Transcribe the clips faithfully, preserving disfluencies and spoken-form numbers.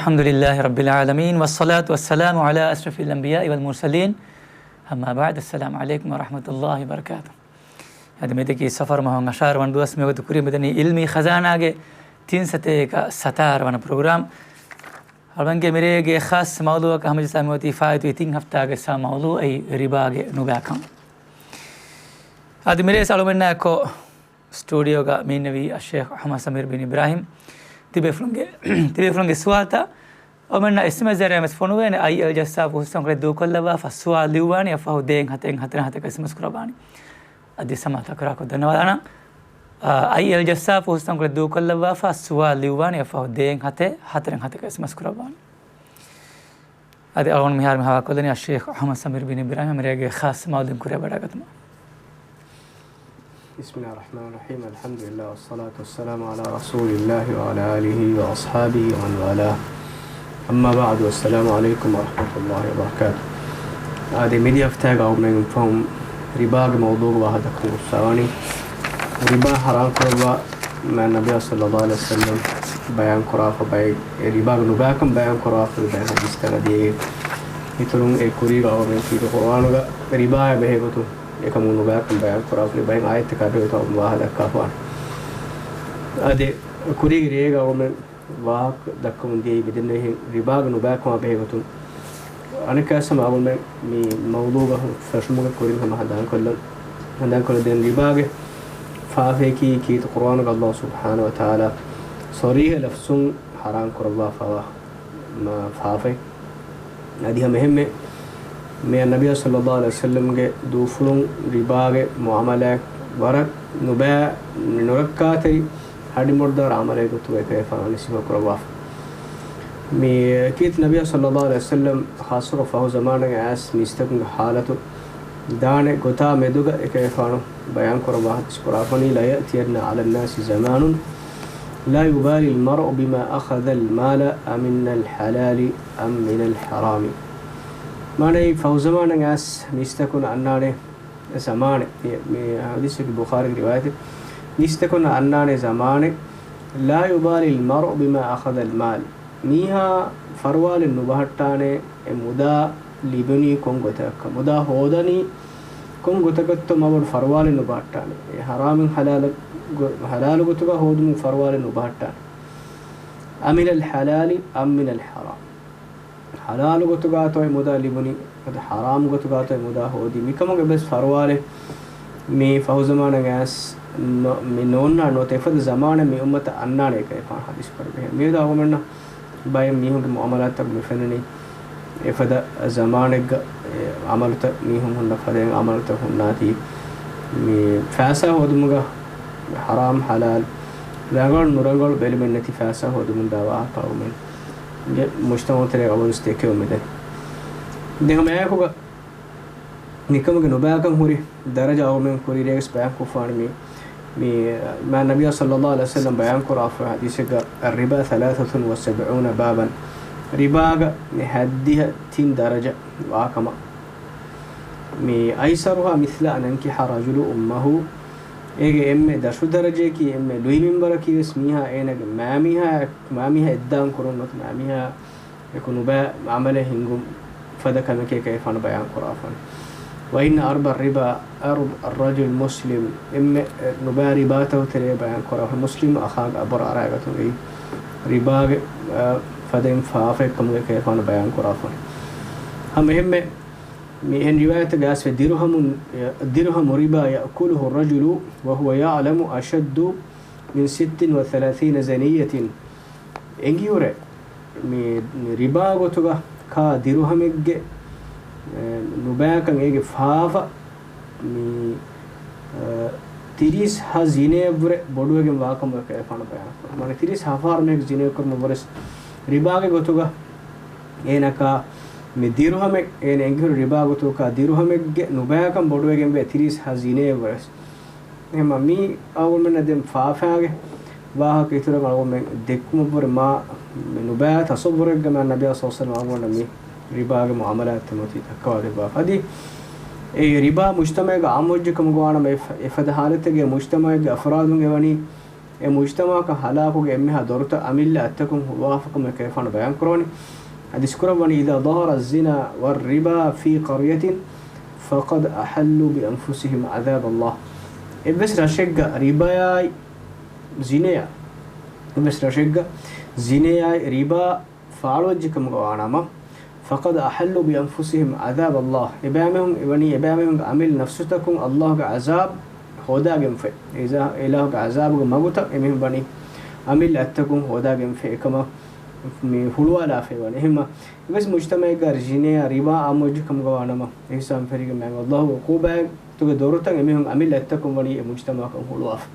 الحمد لله رب العالمين، والصلاة والسلام على أشرف الأنبياء والمرسلين. أما بعد، السلام عليكم ورحمة الله وبركاته. އަދި މިއަދަކީ ސަފަރު މަހު އަށާރަ ވަނަ ދުވަސް މިވަގުތު ކުރިން މިދަނީ ޢިލްމީ ޚަޒާނާގެ ތިން ސަތޭކަ ސަތާރަ ވަނަ ޕްރޮގްރާމް. އަޅުގަނޑުގެ މިރޭގެ ޚާއްޞަ މައުޟޫޢަކަށް ހަމަޖައްސާ މިއޮތީ ފާއިތުވި ތިން ހަފްތާގެ ސާ މައުޟޫޢު، އެއީ ރިބާގެ ނުބައިކަން. އަދި މިރޭ އަޅުގަނޑާ އެއްކޮށް ސްޓޫޑިއޯގަ މި އިންނެވީ އައްޝޭޚް އަޙްމަދު ސަމީރު ބިން އިބްރާހިމް. ތިބޭފުޅުންގެ، ތިބޭފުޅުންގެ ސުވާލުތައް އަޅުގަނޑަށް އެސްއެމްއެސް ޒަރީއާ ވެސް ފޮނުވޭނެ. އައިއެލް ޖައްސާފު ހުސްތަންކޮޅެއް ދޫކޮށްލައްވާފަ ސުވާލު ލިޔުއްވާނީ އަށްފަހު ދޭއް ހަތެއް ހަތަރެއް ހަތަރަކަށް އެސްއެމްއެސް ކުރައްވާނީ. އަދި ސަމާލުތަކުރާކޮށް ދަންނަވާލާނަން. އައިއެލް ޖައްސާފު ހުސްތަންކޮޅެއް ދޫކޮށްލައްވާފަ ސުވާލު ލިޔުއްވާނީ އަށްފަހު ދޭއް ހަތެއް ހަތަރެއް ހަތަރަކަށް އެސްއެމްއެސް ކުރައްވާނީ. އަދި އަޅުގަނޑު މިހާރު މި ހަވާލުކޮށްލަނީ އައްޝޭޚް އަޙްމަދު ސަމީރު ބިން އިބްރާހިމް މިރޭގެ ޚާއްޞަ މައުޟޫޢު ކުރިއަށް ވަޑައިގަތުމަށް. بسم الله الرحمن الرحيم. الحمد لله والصلاة والسلام على رسول الله وعلى آله وأصحابه ومن والاه. أما بعد، والسلام عليكم ورحمة الله وبركاته. އާދެ، މިދިޔަ ހަފްތާގަ އަޅުގަނޑުމެން ފަހުން ރިބާގެ މައުޟޫޢުގެ ވާހަކަ ދައްކަން އުއްސަވާނީ. ރިބާ ޙަރާމް ކުރައްވާ މާތް ނަބިއްޔާ ޞައްލައްލާހު ޢަލައިހި ވަސައްލަމް ބަޔާން ކުރާފަ ބައެއް، އެ ރިބާގެ ނުބައިކަން ބަޔާން ކުރާފަ ބައެއް ޙަދީޘްތައް އަދި އެ އިތުރުން އެ ކުރީގަ އަޅުގަނޑުމެން ކީރިތި ޤުރުއާނުގަ ރިބާއާ ބެހޭގޮތުން އެކަމު ނުބައިކަން ބަޔާން ކުރާފަ ބައެއް އާޔަތްތަކާ ބެހޭގޮތުން ވާހަކަ ދައްކާފަވާނެ. އަދި ކުރީގެ ރޭގަ އަޅުގަނޑުމެން ވާހަކަ ދައްކަމުން ދިޔައީ މިދެންނެވިހެން ރިބާގެ ނުބައިކަމާ ބެހޭގޮތުން. އަނެއްކާވެސް ހަމަ އަޅުގަނޑުމެން މި މައުޟޫޢުގަ ފެށުމުގެ ކުރިން ހަމަ ހަނދާންކޮށްލަން، ހަނދާންކޮށްލަން ދެން ރިބާގެ ފާފަޔަކީ ކީރިތި ޤުރުއާނުގަ ﷲ ސުބްޙާނަހޫ ވަތަޢާލާ ޞަރީޙަ ލަފްޒުން ޙަރާމް ކުރައްވާފަވާ މަ-، ފާފައެއް. އަދި ހަމަ އެހެންމެ މި ނަބިއްޔާ ޞައްލައްލާހު ޢަލައިހި ވަސައްލަމްގެ ދޫފުޅުން ރިބާގެ މުޢާމަލާތް ވަރަށް ނުބައި، ނުރައްކާތެރި ހަޑިމޮޅުދާރު ޢަމަލެއް ގޮތުގައި އެކަލޭގެފާނު ސިފަ ކުރައްވާފަ. މި ކީރިތި ނަބިއްޔާ ޞައްލައްލާހު ޢަލައިހި ވަސައްލަމް ޚާއްޞަކޮށް ފަހު ޒަމާނެއްގެ އައިސް މީސްތަކުންގެ ޙާލަތު ދާނެ ގޮތާ މެދުގަ އެކަލޭގެފާނު ބަޔާން ކުރައްވާ ޙަދީޘް ކުރާފަނީ، ليأتين على الناس زمان لا يبالي المرء بما أخذ المال أمن الحلال أم من الحرام. މާނައީ، ފަހު ޒަމާނެއްގެ އައިސް މީސްތަކުން އަންނާނެ ޒަމާނެއް، މި، މި ޙަދީޘަކީ ބުޚާރީގެ ރިވާޔަތެއް، މީސްތަކުން އަންނާނެ ޒަމާނެއް، لا يبالي المرء بما أخذ المال، މީހާ ފަރުވާލެއް ނުބަހައްޓާނެ އެ މުދާ ލިބުނީ ކޮން ގޮތަކަށް، މުދާ ހޯދަނީ ކޮން ގޮތަކަށްތޯ މާބޮޑު ފަރުވާލެއް ނުބަހައްޓާނެ. އެ ޙަރާމެއް ޙަލާލަށް ގޮ-، ޙަލާލު ގޮތުގަ ހޯދުމުގެ ފަރުވާލެއް ނުބަހައްޓާނެ. أمن الحلال أم من الحرام. ޙަލާލު ގޮތުގައިތޯ އެ މުދާ ލިބުނީ، ނުވަތަ ޙަރާމް ގޮތުގައިތޯ އެ މުދާ ހޯދީ. މިކަމުގެ އެއްވެސް ފަރުވާލެއް މި ފަހު ޒަމާނެއްގެ އައިސް ނޯ-، މި ނޯންނާނެ، ނުވަތަ އެފަދަ ޒަމާނެއް މި އުއްމަތަށް އަންނާނެ އެކަލޭގެފާނު ޙަދީޘް ކުރެއްވިހެން. މިއަދު އަޅުގަނޑުމެންނަށް ބައެއް މީހުންގެ މުޢާމަލާތްތަކުން މި ފެންނަނީ، އެފަދަ ޒަމާނެއްގަ އެ ޢަމަލުތައް މީހުން ހުންނަ ފަދައިން ޢަމަލުތައް ހުންނާތީ، މި ފައިސާ ހޯދުމުގަ ޙަރާމް ޙަލާލް، ރަނގަޅު ނުރަނގަޅު ބެލުމެއް ނެތި ފައިސާ ހޯދުމުން ދާ ވާހަކަ އަޅުގަނޑުމެންގެ މުޖްތަމަޢު ތެރޭގަ އަވަލުސް ދެކެވުމެއް ދެން. ދެން ހަމައެކުގަ މިކަމުގެ ނުބައިކަން ހުރި ދަރަޖަ އަޅުގަނޑުމެން ކުރީ ރޭގަސް ބަޔާންކޮށްފާނެ މި، މި، މާތް ނަބިއްޔާ ޞައްލައްލާހު ޢަލައިހި ވަސައްލަމް ބަޔާންކުރާފަ ޙަދީޘެއްގަ، الربا ثلاثة وسبعون بابا، ރިބާގަ މި ހައްދިހަ ތިން ދަރަޖަ ވާކަމަށް. މި أيسرها مثل أن ينكح الرجل أمه، އޭގެ އެންމެ ދަށު ދަރަޖަޔަކީ އެންމެ ލުއި މިންވަރަކީ ވެސް މީހާ އޭނާގެ މާމީހާ، މާމީހާ އެއްދާން ކުރުން ނުވަތަ މާމީހާ އެކު ނުބައި ޢަމަލެއް ހިންގުން ފަދަ ކަމެކޭ ކަލޭގެފާނު ބަޔާން ކުރާފަން. وإن أربى الربا أرب الرجل المسلم، އެންމެ ނުބައި ރިބާތަކުގެ ތެރޭ ބަޔާން ކުރާފަން، މުސްލިމް އަޚާގެ އަބުރަށް އަރާގަތުން އެއީ ރިބާގެ، އަ، ފަދައިން ފާފައެއް ކަމުގެ ކަލޭގެފާނު ބަޔާން ކުރާފަން. ހަމަ އެހެންމެ މި އެހެން ރިވާޔަތެއް ގާސްވެ، درهم، درهم ربا يأكله الرجل وهو يعلم أشد من ست وثلاثين زنية. އެނގިހުރެ މި ރިބާ ގޮތުގަ ކާ ދިރުހަމެއްގެ، އެ، ނުބައިކަން އޭގެ ފާފަ މި، އެ، ތިރީސް ހަ ޒިނޭއަށްވުރެ ބޮޑުވެގެން ވާކަމަށް ކަލޭގެފާނު ބަޔާން ކުރައްވާ. މާނަ ތިރީސް ހަ ފަހަރު މީހެއްގެ ޒިނޭ ކުރުމަށްވުރެސް ރިބާގެ ގޮތުގަ އޭނަކާ މި ދިރުހަމެއް، އޭނަ އެނގިހުރި ރިބާ ގޮތުގަ ކާ ދިރުހަމެއްގެ ނުބައިކަން ބޮޑުވެގެންވޭ ތިރީސް ހަ ޒިނޭއަށްވުރެސް. އެހެންމަ މީ އަޅުގަނޑުމެންނަށް ދެން ފާފައިގެ ވާހަކަ އިތުރަށް އަޅުގަނޑުމެން ދެއްކުމަށްވުރެ މާ ނުބައި ތަޞައްވުރެއްގަ މާ ނަބިއްޔާ ޞައްލައްލާހު ޢަލައިހި ވަސައްލަމަ އަޅުގަނޑަށް މި ރިބާގެ މުޢާމަލާތްތައް މަތީ ދައްކަވާ ދެއްވާފަ. އަދި އެ ރިބާ މުޖްތަމަޢެއްގަ ޢާއްމުވެއްޖެ ކަމުގަ ވާނަމަ އެ ފަ-، އެފަދަ ޙާލަތެއްގަ މުޖްތަމަޢެއްގެ އަފްރާދުން އެވަނީ އެ މުޖްތަމަޢަކަށް ހަލާކުގެ އެންމެހާ ދޮރުތައް އަމިއްލަ އަތްތަކުން ހުޅުވާފަކަމަށް ކަލޭގެފާނު ބަޔާންކުރަވަނީ. ޙަދީޘް ކުރައްވަނީ، إذا ظهر الزنا والربا في قرية فقد أحلوا بأنفسهم عذاب الله. އެއްވެސް ރަށެއްގަ ރިބާއާއި ޒިނަޔާ، އެއްވެސް ރަށެއްގަ ޒިނަޔާއި ރިބާ ފާޅުވެއްޖެކަމުގަ ވާނަމަ، فقد أحلوا بأنفسهم عذاب الله. އެބައިމީހުން އެވަނީ، އެބައިމީހުންގެ އަމިއްލަ ނަފްސުތަކުން ﷲގެ ޢަޒާބު ހޯދާގެންފައި. އެ އިލާ-، އެ އިލާހުގެ ޢަޒާބުގެ މަގުތައް އެމީހުން ވަނީ އަމިއްލަ އަތްތަކުން ހޯދާގެންފައި އެކަމަށް މި ހުޅުވާލާފައި ވަނީ. އެހެންމަ އެއްވެސް މުޖްތަމަޢެއްގަ ޒިނަޔާ ރިބާ އާއްމުވެއްޖެކަމުގަ ވާނަމަ، އެހިސާބުން ފެށިގެން މާތް ﷲގެ ޢުޤޫބާތުގެ ދޮރުތައް އެމީހުން އަމިއްލަ އަތްތަކުން ވަނީ އެ މުޖްތަމަޢަކަށް ހުޅުވާފަ.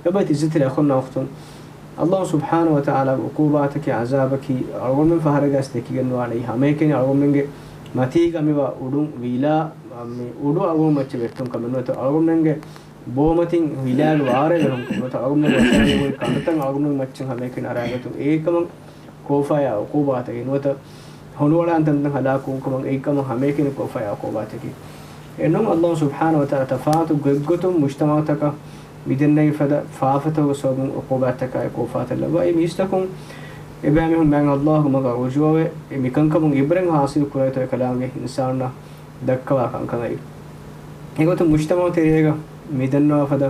އެބައި ތިއްޒަތިރި އަޚުންނާ އުޚްތުން، ﷲ ސުބްޙާނަހޫ ވަތަޢާލާގެ ޢުޤޫބާތަކީ ޢަޒާބަކީ އަޅުގަނޑުމެން ފަހަރެއްގަސް ދެކިގެން ނުވާނެ. އެއީ ހަމައެކަނި އަޅުގަނޑުމެންގެ މަތީގަ މިވާ އުޑުން ވިލާ، މި އުޑު އަޅުގަނޑު މައްޗަށް ވެއްޓުން ކަމެއް ނުވަތަ އަޅުގަނޑުމެންގެ ބޯމަތިން ވިލާގެ ވާރޭ ވެހުން ކަމެއް ނުވަތަ އަޅުގަނޑުމެން ވަށާލެވުނީ ކަނޑުތައް އަޅުގަނޑުމެން މައްޗަށް ހަމައެކަނި އަރާގަތުން އެއީ ކަމަށް ކޯފާޔާ ޢުޤޫބާތަކީ ނުވަތަ ހޮނުވަޅާން ތަންތަން ހަލާކުވުން ކަމަށް އެއީ ކަމަށް ހަމައެކަނި ކޯފާޔާ ޢުޤޫބާތަކީ. އެނޫން ﷲ ސުބްޙާނަހޫ ވަތަޢާލާ ތަފާތު ގޮތްގޮތުން މުޖްތަމަޢުތަކަށް މިދެންނެވި ފަދަ ފާފަތަކުގެ ސަބަބުން ޢުޤޫބާތަކާއި ކޯފާތައް ލައްވައި މީސްތަކުން އެބައިމީހުން މާތް ﷲގެ މަގަށް ރުޖޫޢަވެ، އެ މިކަންކަމުން ޢިބްރަތް ޙާޞިލު ކުރޭތޯ އެކަލާނގެ އިންސާނުންނަށް ދައްކަވާ ކަންކަން އެއީ. އެގޮތުން މުޖްތަމަޢު ތެރޭގަ މި ދަންނަވާ ފަދަ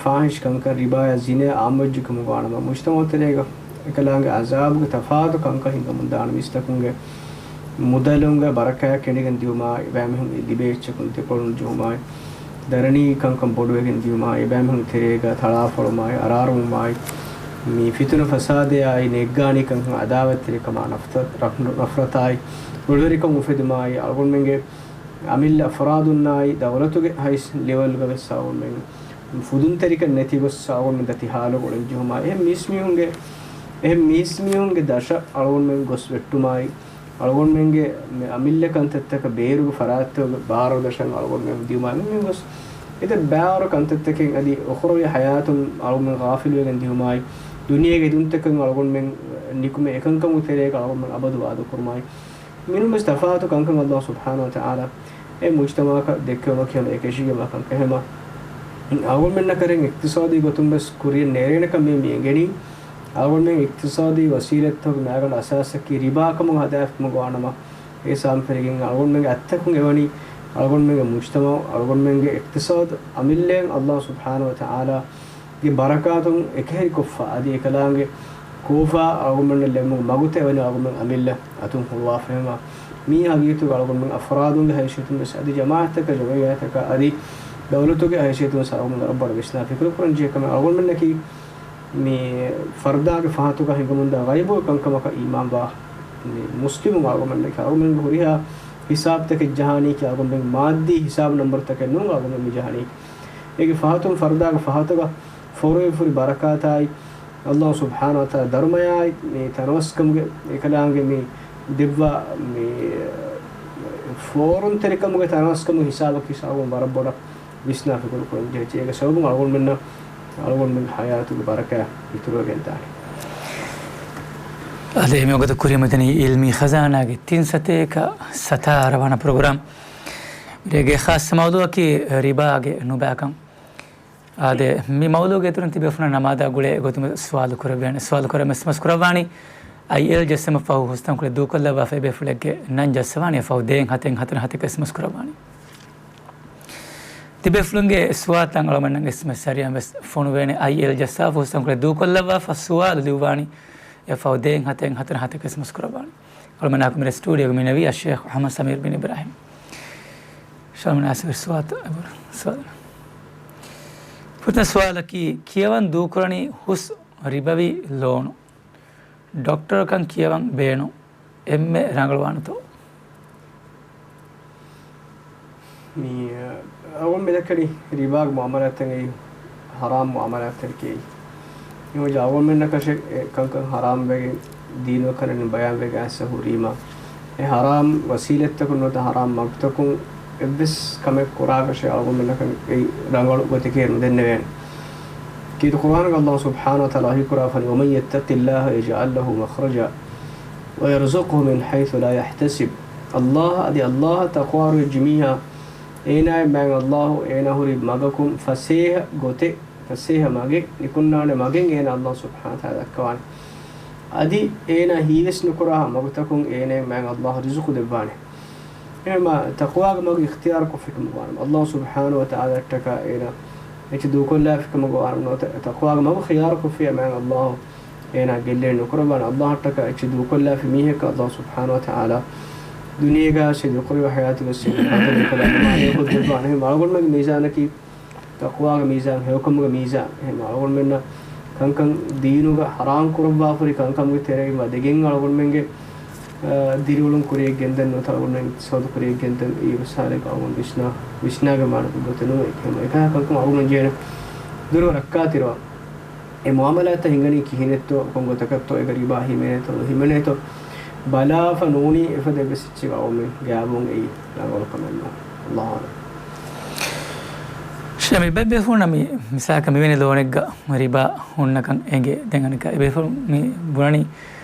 ފާޙިޝް ކަންކަން، ރިބާޔާ ޒިނަޔާ އާއްމުވެއްޖެ ކަމުގަ ވާނަމަ، މުޖްތަމަޢު ތެރޭގަ އެކަލާނގެ ޢަޒާބުގެ ތަފާތު ކަންކަން ހިނގަމުން ދާނެ. މީސްތަކުންގެ މުދަލުންގެ ބަރަކާތް ކެނޑިގެން ދިޔުމާއި، އެބައިމީހުން ލިބޭ އެއްޗަކުން ދެކޮޅުން ޖެހުމާއި، ދަރަނީ ކަންކަން ބޮޑުވެގެން ދިޔުމާއި، އެބައިމީހުން ތެރޭގަ ތަޅާފޮޅުމާއި، އަރާރުވުމާއި، މި ފިތުނަ ފަސާދަޔާއި، ނެއްގާނީ ކަންކަން، ޢަދާވަތްތެރިކަމާ، ނަފްތަ-، ރަފް-، ނަފްރަތާއި، ރުޅިވެރިކަން އުފެދުމާއި، އަޅުގަނޑުމެންގެ އަމިއްލަ އަފްރާދުންނާއި ދައުލަތުގެ ހައިސް ލެވެލްގަ ވެސް އަޅުގަނޑުމެން ފުދުންތެރިކަން ނެތި ގޮސް އަޅުގަނޑުމެން ދަތި ހާލުގަ އުޅެން ޖެހުމާ، އެހެން މީސްމީހުންގެ، އެހެން މީސްމީހުންގެ ދަށަށް އަޅުގަނޑުމެން ގޮސް ވެއްޓުމާއި، އަޅުގަނޑުމެންގެ މި އަމިއްލަ ކަންތައްތަކަށް ބޭރުގެ ފަރާތްތަކުގެ ބާރު ދަށަށް އަޅުގަނޑުމެން ދިޔުމާ، އެންމެން ގޮސް އެތައް ބާރު ކަންތައްތަކެއް އަދި އުޚްރަވީ ޙަޔާތުން އަޅުގަނޑުމެން ޣާފިލުވެގެން ދިޔުމާއި، ދުނިޔޭގެ އެދުންތަކަށް އަޅުގަނޑުމެން ނިކުމެ އެކަންކަމުގެ ތެރޭގަ އަޅުގަނޑުމެން އަބަދު ވާދަ ކުރުމާއި، މިނޫންވެސް ތަފާތު ކަންކަން ﷲ ސުބްޙާނަހޫ ވަތަޢާލާ އެ މުޖްތަމަޢަކަށް ދެއްކެވުމަކީ ހަމަ އެކަށީގެންވާ ކަންކަން. އެހެންމަ އަޅުގަނޑުމެންނަށް ކަރެން އިޤްތިޞާދީ ގޮތުން ވެސް ކުރިޔަށް ނެރޭނެ ކަމެއް މި އެނގެނީ. އަޅުގަނޑުމެން އިޤްތިޞާދީ ވަސީލަތްތަކުގެ މައިގަނޑު އަސާސަކީ ރިބާ ކަމުގަ ހަދާފައިވާ ކަމުގަ ވާނަމަ، އެ ހިސާބުން ފެށިގެން އަޅުގަނޑުމެންގެ އަތްތަކުން އެވަނީ އަޅުގަނޑުމެންގެ މުޖްތަމަޢު، އަޅުގަނޑުމެންގެ އިޤްތިޞާދު އަމިއްލައިން ﷲ ސުބްޙާނަހޫ ވަތަޢާލާ ގެ ބަރަކާތުން އެކަހެރިކޮށްފަ އަދި އެކަލާނގެ ކޯފާ އަޅުގަނޑުމެންނަށް ލެއްވުމުގެ މަގުތައް އެވަނީ އަޅުގަނޑުމެން އަމިއްލަ އަތުން ހުޅުވާފައިވާ. މީ ހަގީގަތުގަ އަޅުގަނޑުމެން އަފްރާދުންގެ ހައިސިއްޔަތުން ވެސް އަދި ޖަމާޢަތްތަކަށް، ޖަމިއްޔާތަކަށް އަދި ދައުލަތުގެ ހައިސިއްޔަތުން ވެސް އަޅުގަނޑު ވަރަށް ބޮޑަށް ވިސްނާ ފިކުރު ކުރަން ޖެހޭ ކަމެއް. އަޅުގަނޑުމެންނަކީ މި ފަރުދާގެ ފަހަތުގަ ހިނގަމުންދާ ޣައިބުގެ ކަންކަމަކަށް އީމާންވާ މި މުސްލިމު އަޅުގަނޑުމެންނަކީ، އަޅުގަނޑުމެންގެ ހުރިހާ ހިސާބުތަކެއް ޖަހާނީކީ އަޅުގަނޑުމެން މާއްދީ ހިސާބު ނަންބަރުތަކެއް ނޫން އަޅުގަނޑުމެން މި ޖަހަނީ. އޭގެ ފަހަތުން ފަރުދާގެ ފަހަތުގަ ފޯރުވެފަ ހުރި ބަރަކާތާއި، ﷲ ސުބްޙާނަހޫ ވަތަޢާލާ ދަރުމަޔާއި، މި ތަނަވަސްކަމުގެ އެކަލާނގެ މި ދެއްވާ މި ފޯރުންތެރިކަމުގެ ތަނަވަސްކަމުގެ ހިސާބަކީ އަޅުގަނޑު ވަރަށް ބޮޑަށް ވިސްނާ ފިކުރު ކުރަން ޖެހޭ. އޭގެ ސަބަބުން އަޅުގަނޑުމެންނަށް އަޅުގަނޑުމެންގެ ޙަޔާތުގެ ބަރަކާތް އިތުރުވެގެންދާނެ. އާދެ، މިވަގުތު ކުރިޔަށް މިދަނީ ޢިލްމީ ޚަޒާނާގެ ތިން ސަތޭކަ ސަތާރަ ވަނަ ޕްރޮގްރާމް. މިރޭގެ ޚާއްޞަ މައުޟޫޢަކީ ރިބާގެ ނުބައިކަން. އާދެ، މި މައުޟޫޢުގެ އިތުރުން ތިބޭފުޅުންނަށް ނަމާދާ ގުޅޭ ގޮތުން ސުވާލު ކުރެވޭނެ. ސުވާލު ކުރަން އެސްއެމްއެސް ކުރައްވާނީ އައިއެލް ޖައްސަމަށް ފަހު ހުސްތަންކޮޅެއް ދޫކޮށްލައްވާފަ އެބޭފުޅެއްގެ ނަން ޖައްސަވާނީ ފަހު ދޭއް ހަތެއް ހަތަރު ހަތެއް އެސްއެމްއެސް ކުރައްވާނީ. ތިބޭފުޅުންގެ ސުވާލުތައް އަޅުގަނޑުމެންނަށް އެސްއެމްއެސް ޒަރީއާ ވެސް ފޮނުވޭނެ. އައިއެލް ޖައްސާފަ ހުސްތަންކޮޅެއް ދޫކޮށްލައްވާފަ ސުވާލު ލިޔުއްވާނީ އެ ފަހު ދޭއް ހަތެއް ހަތަރު ހަތެއް އެސްއެމްއެސް ކުރައްވާނީ. އަޅުގަނޑުމެންނާ ކުރިޔަށް ސްޓޫޑިއޯގަ މި އިންނެވީ އައްޝޭޚް އަޙްމަދު ސަމީރު ބިން އިބްރާހީމް. ޝާމިނާ ސަމީރު ސުވާލުތައް އެބަހުރި. ސުވާލު. ފުރަތަމަ ސުވާލަކީ، ކިޔަވަން ދޫކުރަނީ ހުސް ރިބަވީ ލޯނު. ޑޮކްޓަރަކަށް ކިޔަވަން ބޭނުން. އެންމެ ރަނގަޅުވާނެތޯ؟ މި، އަ، އަޅުގަނޑު މިދައްކަނީ ރިބާގެ މުޢާމަލާތްތައް އެއީ ޙަރާމް މުޢާމަލާތްތަކެކޭ. އެހެންވެ އަޅުގަނޑުމެންނަކަށެއް އެ ކަންކަން ޙަރާމް ވެގެން ދީނުގެ ކަންނެއް ބަޔާންވެގެން އައިސް ހުރީމަ، އެ ޙަރާމް ވަސީލަތްތަކުން ނުވަތަ ޙަރާމް މަގުތަކުން އެއްވެސް ކަމެއް ކުރާކަށެއް އަޅުގަނޑުމެންނަކަށް އެއީ ރަނގަޅު ގޮތެކޭ ނުދެންނެވޭނެ. ކީރިތި ޤުރުއާނުގަ ﷲ ސުބްޙާނަހޫ ވަތަޢާލާ ވަޙީކުރާފަ، ومن يتق الله يجعل له مخرجا ويرزقه من حيث لا يحتسب. ﷲ އަދި ﷲ ތަޤްވާވެރިވެއްޖެ މީހާ، އޭނާއަށް މާތް ﷲ އޭނާ ހުރި މަގަކުން ފަސޭހަ ގޮތެއް، ފަސޭހަ މަގެއް ނިކުންނާނެ މަގެއް އޭނާ އައްލާހު ސުބްޙާނަހު ވަތަޢާލާ ދައްކަވާނެ. އަދި އޭނާ ހީވެސް ނުކުރާ މަގުތަކުން އޭނައަށް މާތް އައްލާހު ރިޒުޤު ދެއްވާނެ. އެހެންމަ ތަޤްވާގެ މަގު އިޚްތިޔާރު ކޮށްފިކަމުގަ ވާނަމަ، އައްލާހު ސުބްޙާނަހު ވަތަޢާލާއަށްޓަކާ އޭނާ އެއްޗެއް ދޫކޮށްލާފިކަމުގަ ވާނަމަ، ނުވަތަ ތަޤްވާގެ މަގު ޚިޔާރު ކޮށްފިއްޔާ މާތް އައްލާހު އޭނާ ގެއްލެއް ނުކުރައްވާނެ. އައްލާހަށްޓަކާ އެއްޗެއް ދޫކޮށްލާފި މީހަކަށް އައްލާހު ސުބްޙާނަހު ވަތަޢާލާ ދުނިޔޭގަ ސިދުކުރި ހަޔާތުގަ ސިދުކުރި މާލެ ކޮށްދެއްވާނެ. އެހެން އަޅުގަނޑުމެންގެ މީޒާނަކީ ތަޤްވާގެ މީޒާން، ހެޔޮކަމުގެ މީޒާން. އެހެން އަޅުގަނޑުމެންނަށް ކަންކަން ދީނުގަ ޙަރާމް ކުރައްވާފަހުރި ކަންކަމުގެ ތެރެއިން ވަދެގެން އަޅުގަނޑުމެންގެ، އާ، ދިރިއުޅުން ކުރިޔަށް ގެންދަން ނުވަތަ އަޅުގަނޑުމެން އިޤްތިޞާދު ކުރިޔަށް ގެންދަން އެއީ ވެސް ހާލެއްގަ އަޅުގަނޑު ވިސްނާ، ވިސްނާގެން ވާނެ ގޮތެއް ނޫން. އެހެން އެކަހަ ކަންކަމަށް އަޅުގަނޑުމެން ޖެހޭނެ ދުރު ރައްކާތެރިވާން. އެ މުޢާމަލާތްތައް ހިނގަނީ ކިހިނެއްތޯ، ކޮން ގޮތަކަށްތޯ، އޭގަ ރިބާ ހިމެނޭތޯ ނުހިމެނޭތޯ ބަލާފަ ނޫނީ އެފަދަ އެއްވެސް އެއްޗެއް އަޅުގަނޑުމެން ގާބުން އެއީ ރަނގަޅު ކަމެއް ނޫން. ﷲ އަޢްލަމް. ޝޭ، މި ބައެއް ބޭފުޅުންނަށް މި މިސާލަކަށް މިވެނި ލޯނެއްގަ ރިބާ ހުންނަކަން އެނގޭ. ދެން އަނެއްކާ އެ ބޭފުޅުން މި ބުނަނީ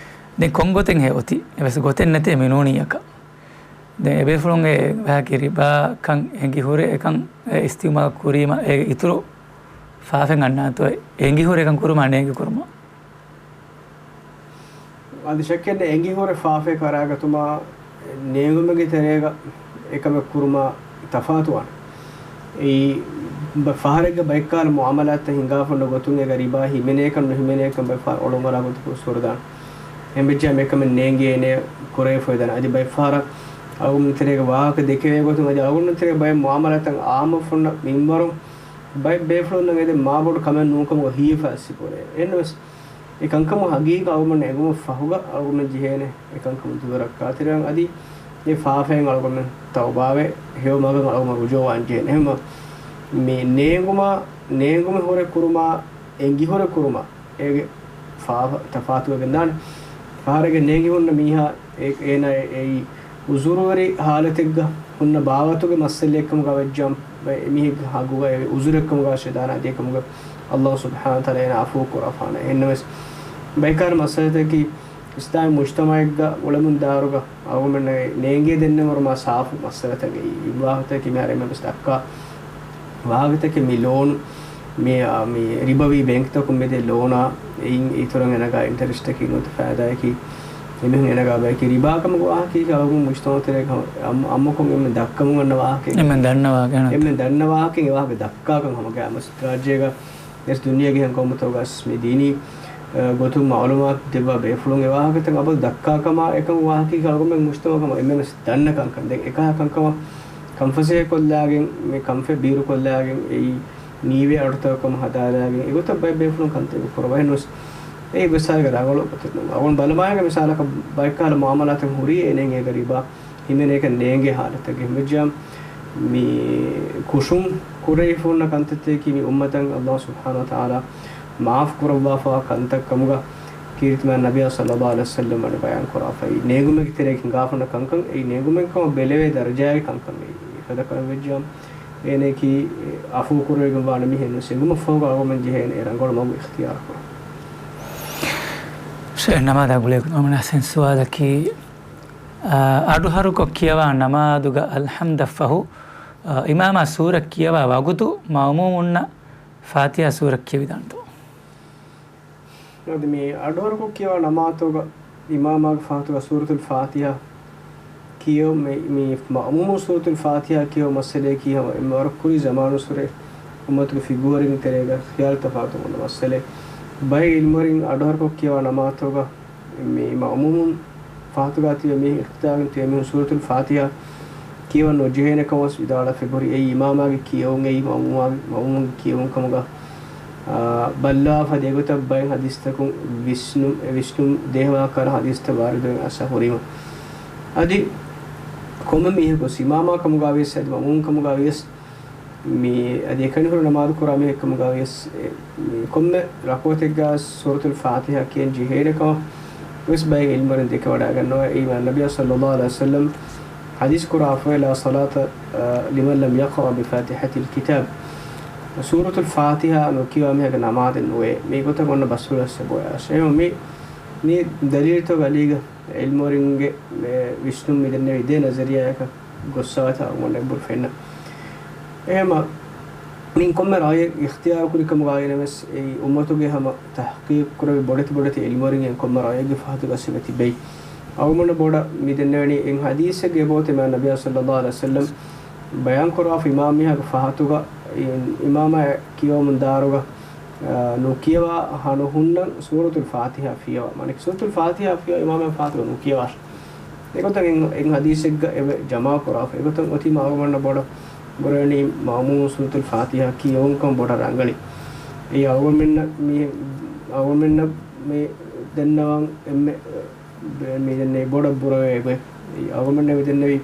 ދެން ކޮން ގޮތެއް ހޭ އޮތީ؟ އެއްވެސް ގޮތެއް ނެތޭ މި ނޫނީއަކަށް. ދެން އެބޭފުޅުންގެ ވާހަކަ ރިބާކަން އެނގިހުރެ އެކަން އެ އިސްތިޢުމާލު ކުރީމަ އޭގެ އިތުރު ފާފައެއް އަންނާނެތޯ؟ އެނގިހުރެ އެކަން ކުރުމާ ނޭނގި ކުރުމާ. އަދި ޝައްކެއް ނެތް އެނގިހުރެ ފާފައެއް ކަރާގަތުމާ ނޭނގުމެއްގެ ތެރޭގަ އެކަމެއް ކުރުމާ ތަފާތުވާނެ. އެއީ ބަ-، ފަހަރެއްގަ ބައެއްކާލަ މުޢާމަލާތްތައް ހިނގާފަ އޮންނަ ގޮތުން އޭގަ ރިބާ ހިމެނޭކަން ނުހިމެނޭކަން ބައެއް ފަހަރަށް އޮޅުންއަރާ ގޮތަކުން ސުވަރުދާނެ. އެހެންވެއްޖާ މިކަމެއް ނޭނގޭނެ ކުރެވިފައިދާނެ. އަދި ބައެއް ފަހަރަށް އަޅުގަނޑު ތެރޭގަ ވާހަކަ ދެކެވޭ ގޮތުން އަދި އަޅުގަނޑު ތެރޭގަ ބައެއް މުޢާމަލާތަށް އާއްމުވެފަ އޮންނަ މިންވަރު ބައެއް ބޭފުޅުންނަށް އެދެން މާބޮޑު ކަމެއް ނޫންކަމުގަ ހީވެފަ އައިސް ބުނޭ. އެހެންނަމަވެސް އެ ކަންކަމުގެ ހަގީގަތް އަޅުގަނޑުމެންނަށް އެނގުމަށް ފަހުގަ އަޅުގަނޑުމެން ޖެހޭނެ އެ ކަންކަމުން ދުރަށް ރައްކާތެރިވާން އަދި އެ ފާފައިން އަޅުގަނޑުމެން ތައުބާވެ ހެޔޮ މަގަށް އަޅުގަނޑުމެން ރުޖޫޢަވާން ޖެހޭނެ. އެހެންމަ މި ނޭނގުމާ، ނޭނގުމެއް ހުރެ ކުރުމާ، އެނގި ހުރެ ކުރުމާ އޭގެ ފާފަ ތަފާތުވެގެންދާނެ. ފަހަރެއްގަ ނޭނގި ހުންނަ މީހާ އެ-، އޭނާ އެ-، އެއީ އުޒުރުވެރި ހާލަތެއްގަ ހުންނަ ބާވަތުގެ މައްސަލައެއްކަމުގަ ވެއްޖާމަ، އެ-، އެމީހެއްގެ ހައްގުގަ އެ އުޒުރެއްކަމުގަ ޝައިޠާނާ ދޭކަމުގަ ﷲ ސުބްޙާނަހޫ ވަތަޢާލާ އޭނާ ޢަފޫ ކުރާފާނެ. އެހެންނަމަވެސް ބައެއްކާލަ މައްސަލަތަކީ އިސްލާމީ މުޖްތަމަޢެއްގަ އުޅެމުން ދާއިރުގަ އަޅުގަނޑުމެންނަށް ނޭނގޭ ދެންނެވި ވަރު މާ ސާފު މައްސަލަތަކެއް. އެއީ ވާހަކަތަކެއް މިހާރު އެންމެން ވެސް ދައްކާ ވާހަކަތަކެއް މި ލޯނު، މި، އާ، މި ރިބަވީ ބޭންކްތަކުން މިދޭ ލޯނާ، އެއިން އިތުރަށް އެނަގާ އިންޓަރެސްޓަކީ ނުވަތަ ފައިދާއަކީ އެމީހުން އެނަގާ ބަޔަކީ ރިބާ ކަމުގެ ވާހަކައީ އަޅުގަނޑު މުޖްތަމަޢު ތެރޭގަ އަމް-، އައްމުކޮށް އެންމެން ދައްކަމުން އަންނަ ވާހަކައެއް. އެންމެން ދަންނަ ވާހަކައެއް. އެންމެން ދަންނަ ވާހަކައެއް އެ ވާހަކަ ދައްކާކަން ހަމަ ގައިމުވެސް ރާއްޖޭގަ އެސް ދުނިޔޭގެ އެހެން ޤައުމުތަކުގަސް މި ދީނީ، އަ، ގޮތުން މަޢުލޫމާތު ދެއްވާ ބޭފުޅުން އެ ވާހަކަތައް އަބަދު ދައްކާ ކަމާ އެކަން ވާހަކައީ އަޅުގަނޑުމެން މުޖްތަމަޢުގަ އެންމެން ވެސް ދަންނަ ކަންކަން. ދެން އެކަހަ ކަންކަމަށް ކަންފަސޭހަކޮށްލާގެން، މި ކަންފަތް ބީރުކޮށްލާގެން އެއީ ނީވޭ އަޑުތަކަށް ހަދާލާގެން އެގޮތަށް ބައެއް ބޭފުޅުން ކަންތައް ކުރައްވަން ނުވެސް އެއީ ވެސް ހާލެއްގަ ރަނގަޅު ގޮތެއް ނޫން. އަޅުގަނޑު ބަލަމާގެ މިސާލަކަށް ބައެއްކާލަ މުޢާމަލާތެއް ހުރީ އޭނައަށް އޭގަ ރިބާ ހިމެނޭކަން ނޭނގޭ ހާލަތެއްގަ. އެހެންވެއްޖާ މި ކުށުން ކުރެވިފަ ހުންނަ ކަންތައްތަކަކީ މި އުއްމަތަށް ﷲ ސުބްޙާނަހޫ ވަތަޢާލާ މާފު ކުރައްވާފަވާ ކަންތައް ކަމުގަ ކީރިތި މާތް ނަބިއްޔާ ޞައްލައްލާހު ޢަލައިހި ވަސައްލަމް ވަނީ ބަޔާން ކުރާފައި. ނޭނގުމެއްގެ ތެރޭގަ ހިނގާފަ ހުންނަ ކަންކަން އެއީ ނޭނގުމެއްކަމަށް ބެލެވޭ ދަރަޖާގެ ކަންކަން އެއީ. އެފަދަ ކަމެއް ވެއްޖާމަ އޭނައަކީ ޢަފޫ ކުރެވިގެން ވާނެ މީހެއް ނުވެސް އެނގުމަށް ފަހުގަ އަޅުގަނޑުމެން ޖެހޭނެ އެ ރަނގަޅު މަގު އިޚްތިޔާރު ކުރަން. ޝޭޚް ނަމާދާ ގުޅޭގޮތުން އަޅުގަނޑުމެންނަށް އަސްހެން ސުވާލަކީ، އަ، އަޑުހަރުކޮށް ކިޔަވާ ނަމާދުގަ އަލްޙަމްދަށްފަހު، އަ، އިމާމާ ސޫރަ ކިޔަވާ ވަގުތު މައުމޫމުންނަށް ފާތިޙާ ސޫރަ ކިޔެވިދާނެތޯ؟ އަދި މި އަޑުހަރުކޮށް ކިޔަވާ ނަމާދުގަ އިމާމާގެ ފަހަތުގަ ސޫރަތުލް ފާތިޙާ ކިޔެވު-، މި، މި މައުމޫމުން ސޫރަތުލް ފާތިޙާ ކިޔެވު މައްސަލައަކީ ހަމަ އެންމެ ވަރަށް ކުރީ ޒަމާނުއްސުރެ އުއްމަތުގެ ފިޤުހުވެރިން ތެރޭގަ ޚިޔާލު ތަފާތު ހުންނަ މައްސަލައެއް. ބައެއް ޢިލްމުވެރިން އަޑުހަރުކޮށް ކިޔަވާ ނަމާދުގަ މި މައުމޫމުން ފަހަތުގަ ތިބޭ މީހުން އިޤްތިދާގަ ތިބޭ މީހުން ސޫރަތުލް ފާތިޙާ ކިޔަވަން ނުޖެހޭނެ ކަމަށް ވެސް ވިދާޅުވެފަ ހުރި. އެއީ އިމާމާގެ ކިޔެވުން، އެއީ މައުމޫމާ-، މައުމޫމުންގެ ކިޔެވުން ކަމުގަ، އާ، ބައްލާފަ ދެގޮތަށް ބައެއް ޙަދީޘްތަކުން ވިސްނު-، އެ ވިސްނުން ދޭހަވާކަށް ޙަދީޘްތައް ވާރިދުވެގެން އައިސްފަ ހުރީމަ. އަދި ކޮންމެ މީހަކު ވެސް އިމާމާ ކަމުގަ ވިޔަސް އަދި މައުމޫމު ކަމުގަ ވިޔަސް މި އަދި އެކަނި ހުރި ނަމާދު ކުރާ މީހެއް ކަމުގަ ވިޔަސް، އެ، މި ކޮންމެ ރަކުޢަތެއްގަ ސޫރަތުލް ފާތިޙާ ކިޔަން ޖެހޭނެ ކަމަށް ވެސް ބައެއް ޢިލްމުވެރިން ދެކެވަޑައިގަންނަވާ. އެއީ މާތް ނަބިއްޔާ ޞައްލައްލާހު ޢަލައިހި ވަސައްލަމް ޙަދީޘް ކުރާފައި، "لا صلاة، އަ، لمن لم يقرأ بفاتحة الكتاب." ސޫރަތުލް ފާތިޙާ ނުކިޔާ މީހަކަށް ނަމާދެއް ނުވޭ. މި ގޮތަށް އޮންނަ ބަސްފުޅަށް ސަބަބަށް އައިސް. އެހެން މި، މި ދަލީލުތަކުގެ އަލީގަ ޢިލްމުވެރިންގެ ވިސްނުން މި ދެންނެވި ދެ ނަޒަރިއްޔާއަކަށް ގޮއްސަވާތާ އަޅުގަނޑަށް އެބަހުރި ފެންނަ. އެހެންމަ މިން ކޮންމެ ރައުޔެއް އިޚްތިޔާރު ކުރި ކަމުގައި ނަމަވެސް، އެއީ އުއްމަތުގެ ހަމަ ތަޙްޤީޤު ކުރެވި ބޮޑެތި ބޮޑެތި ޢިލްމުވެރިންގެ ކޮންމެ ރައުޔެއްގެ ފަހަތުގަ އައިސް ތިބެވި. އަޅުގަނޑު ބޮޑަށް މި ދެންނެވެނީ އެއް ޙަދީޘެއްގެ ބޯތެ މާ ނަބިއްޔާ ޞައްލައްލާހު ޢަލައިހި ވަސައްލަމް ބަޔާން ކުރާފަ އިމާމް މީހާގެ ފަހަތުގަ އި-، އިމާމާ ކިޔަވަމުން ދާއިރުގަ، އާ، ނުކިޔަވާ ހަނު ހުންނަން ސޫރަތުލް ފާތިޙާ ފިޔަވާ. މާނަ ސޫރަތުލް ފާތިޙާ ފިޔަވާ އިމާމާ ފަހަތުގަ ނުކިޔަވާށި. އެގޮތަށް އެއް، އެއް ޙަދީޘެއްގަ އެވެ ޖަމާ ކުރާފަ. އެގޮތަށް އޮތީ މާ އަޅުގަނޑަށް ބޮޑަށް ބުރަވެނީ މައުމޫމުން ސޫރަތުލް ފާތިޙާ ކިޔެވުންކަން ބޮޑަށް ރަނގަޅީ. އެއީ އަޅުގަނޑުމެންނަށް މި، އަޅުގަނޑުމެންނަށް މި ދެންނެވަން އެންމެ ބެ-، މި ދެންނެވި ބޮޑަށް ބުރަވޭ ގޮތް. އެއީ އަޅުގަނޑުމެންނަށް މި ދެންނެވި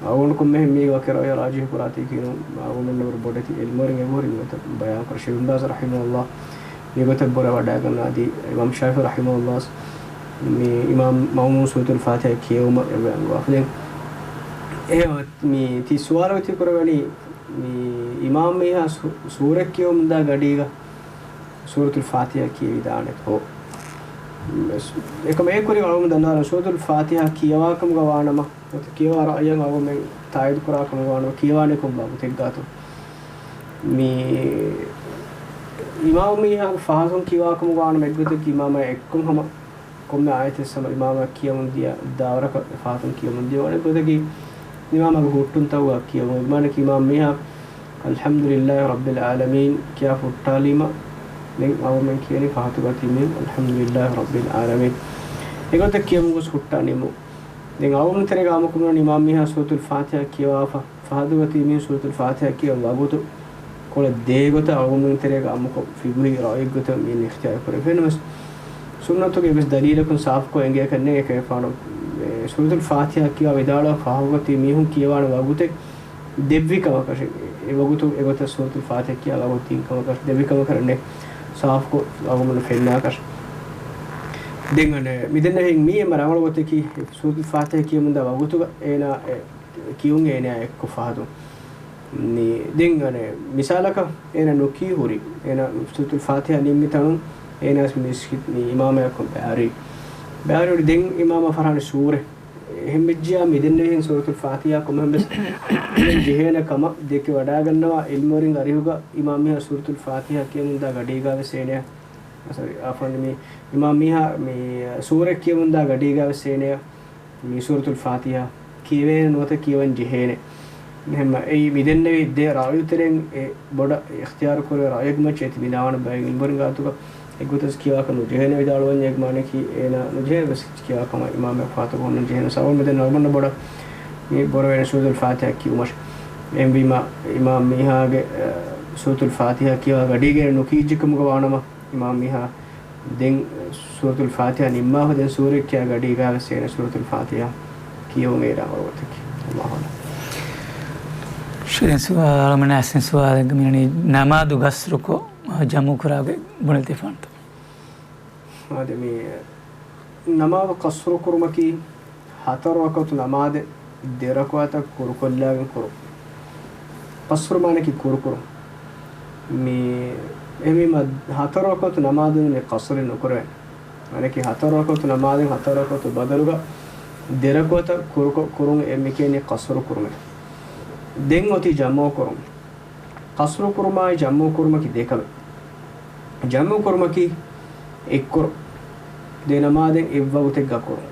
އަޅުގަނޑު ކޮންމެހެން މީގެ ވަކި ރައުޔެއް ރާޖިޙު ކުރާތީކީ ނޫން. އަޅުގަނޑުމެންނަށް ވަރަށް ބޮޑެތި ޢިލްމުވެރިން އެބަހުރި މިގޮތަށް ބަޔާން ކުރަން. ޝޭޚް ބިން ބާޒް ރަޙިމަހުﷲ މިގޮތަށް ބުރަވަޑައިގަންނަވާ. އަދި އިމާމް ޝާފިޢީ ރަޙިމަހުﷲ މި އިމާމް މައުމޫމުން ސޫރަތުލް ފާތިޙާ ކިޔެވުމަށް އެބަ އަންގަވާފަ. ދެން އެ މި ތި ސުވާލު ތި ކުރެވެނީ މި އިމާމް މީހާ ސު-، ސޫރަ ކިޔެވުމުންދާ ގަޑީގަ ސޫރަތުލް ފާތިޙާ ކިޔެވިދާނެތޯ؟ އެކަމަ އެ ކުރި އަޅުގަނޑު ދަންނަވާނަން ސޫރަތުލް ފާތިޙާ ކިޔަވާކަމުގަ ވާނަމަ، ނުވަތަ ކިޔަވާ ރައުޔަށް އަޅުގަނޑުމެން ތާއީދު ކުރާކަމުގަ ވާނަމަ، ކިޔަވާނެ ކޮން ވަގުތެއްގާތޯ؟ މި އިމާމް މީހާގެ ފަހަތުން ކިޔަވާކަމުގަ ވާނަމަ އެއްގޮތަކީ އިމާމާ އެއްކޮށް ހަމަ ކޮންމެ އާޔަތެއް ހަމަ އިމާމާ ކިޔަމުން ދިޔަ ދާވަރަކަށް ފަހަތުން ކިޔަމުން ދިޔަ ވާނެ ގޮތަކީ، އިމާމާގެ ހުއްޓުންތަކުގަ ކިޔަމުން. އެ މާނައަކީ އިމާމް މީހާ އަލްޙަމްދުލިއްލާހި ރައްބިލް ޢާލަމީން ކިޔާ ހުއްޓާލީމަ، ދެން އަޅުގަނޑުމެން ކިޔަނީ ފަހަތުގަ ތިބި މީހުން އަލްޙަމްދުލިއްލާހި ރައްބިލް ޢާލަމީން. އެގޮތަށް ކިޔަމުން ގޮސް ހުއްޓާ ނިމުން. ދެން އަޅުގަނޑު ތެރޭގަ އާއްމުކޮށް މި އިމާމް މީހާ ސޫރަތުލް ފާތިޙާ ކިޔަވާފަ، ފަހަތުގަ ތިބި މީހުން ސޫރަތުލް ފާތިޙާ ކިޔަން ވަގުތު ކޮޅަށް ދޭ ގޮތަށް އަޅުގަނޑު ތެރޭގަ އާއްމުކޮށް ފިޤުހީ ރައުޔެއްގޮތަށް މިއިން އިޚްތިޔާރު ކުރެވޭނެ ވެސް، ސުންނަތުގެ އެއްވެސް ދަލީލަކުން ސާފުކޮށް އެނގޭކަށް ނެތް. އެކަމަކު ސޫރަތުލް ފާތިޙާ ކިޔަވާ ވިދާޅުވާ ފަހުގަ ތިބި މީހުން ކިޔަވާނެ ވަގުތެއް ދެއްވި ކަމަކަށް، އެ ވަގުތު އެގޮތަށް ސޫރަތުލް ފާތިޙާ ކިޔާ ވަގުތު ދިން ކަމަކަށް، ދެއްވި ކަމަކަށް ނެތް. ސާފުކޮށް އަޅުގަނޑު ފެންނާކަށް. ދެން އަނެއް މިދެންނެވި މީ އެންމެ ރަނގަޅު ގޮތަކީ، ސޫރަތުލް ފާތިޙާ ކިޔަމުންދާ ވަގުތުގަ އޭނާ އެ ކިޔުން އޭނާ އެއްކޮށް ފަހަތުން. މި ދެން އަނެއް މިސާލަކަށް އޭނާ ނުކީ ހުރި، އޭނާ ސޫރަތުލް ފާތިޙާ ނިންމި ތަނުން އޭނާ ވެސް މި މިސްކިތް މި އިމާމާއެކު ބައިވެރި، ބައިވެރި ދެން އިމާމާ ފަރާނެ ސޫރަ. އެހެން ވެއްޖިއްޔާ މިދެންނެވިހެން ސޫރަތުލް ފާތިޙާ ކޮންމެހެން ވެސް ކިޔަން ޖެހޭނެ ކަމަށް ދެކި ވަޑައިގަންނަވާ ޢިލްމުވެރިންގެ އަރިހުގަ އިމާމް މީހާ ސޫރަތުލް ފާތިޙާ ކިޔަމުންދާ ގަޑީގަ ވެސް އޭނަޔަށް، އަސަރި އާފަން މި އިމާމް މީހާ މި ސޫރަ ކިޔަމުންދާ ގަޑީގަ ވެސް އޭނަޔަށް މި ސޫރަތުލް ފާތިޙާ ކިޔެވޭނެ ނުވަތަ ކިޔަވަން ޖެހޭނެ. އެހެންމަ އެއީ މިދެންނެވި ދެ ރާވީ ތެރެއިން އެ ބޮޑަށް އިޚްތިޔާރު ކުރެވޭ ރާވީއެއްގެ މައްޗަށް އެތި މި ދާވާނެ ބައެއް ޢިލްމުވެރިން ގާތުގަ އެއްގޮތަސް ކިޔަވާކަށް ނުޖެހޭނެ ވިދާޅުވަންޏާ އެ މާނައަކީ އޭނާ ނުޖެހޭ ވެސް ކިޔަވާ ކަމަށް އިމާމެއް ފާތުގަ ހުންނަން ޖެހޭނެ ސަބަބު މިދެން އަޅުގަނޑަށް ބޮޑަށް މި ބުރަވެނީ ސޫރަތުލް ފާތިޙާ ކިޔުމަށް. އެހެންވީމަ އިމާމް މީހާގެ، އަ، ސޫރަތުލް ފާތިޙާ ކިޔަވާ ގަޑީގައި ނުކިޔިއްޖެ ކަމުގަ ވާނަމަ އިމާމް މީހާ ދެން ސޫރަތުލް ފާތިޙާ ނިންމާފަ ދެން ސޫރައެއް ކިޔާ ގަޑީގަ ވެސް އޭނަ ސޫރަތުލް ފާތިޙާ ކިޔެވުން އޭނާ ރަނގަޅު ގޮތަކީ. ﷲ އަޢްލަމް. ޝޭޚް ސުވާލު، މި އަސްލު ސުވާލެއްގަ މި ނަމާދު ގަސްރުކޮށް ޖަމުކުރާ ގޮތް ބުނެލަދީފާނަންތޯ؟ އާދެ، މި ނަމާދު ޤަޞްރު ކުރުމަކީ ހަތަރު ރަކުޢަތު ނަމާދެއް ދެ ރަކުޢަތަށް ކުރުކޮށްލާގެން ކުރުން. ޤަޞްރު މާނައަކީ ކުރުކުރުން. މި އެހެންވީމަ ހަތަރު ރަކުޢަތު ނަމާދުން މި ޤަޞްރެއް ނުކުރެވޭނެ. މާނައަކީ ހަތަރު ރަކުޢަތު ނަމާދެއް ހަތަރު ރަކުޢަތު ބަދަލުގަ ދެ ރަކުޢަތަށް ކުރުކޮށް ކުރުން އެ މި ކިޔަނީ ޤަޞްރު ކުރުމޭ. ދެން އޮތީ ޖަމްޢު ކުރުން. ޤަޞްރު ކުރުމާއި ޖަމްޢު ކުރުމަކީ ދެ ކަމެއް. ޖަމްޢު ކުރުމަކީ އެއްކުރުން، ދެ ނަމާދެއް އެއްވަގުތެއްގަ ކުރުން.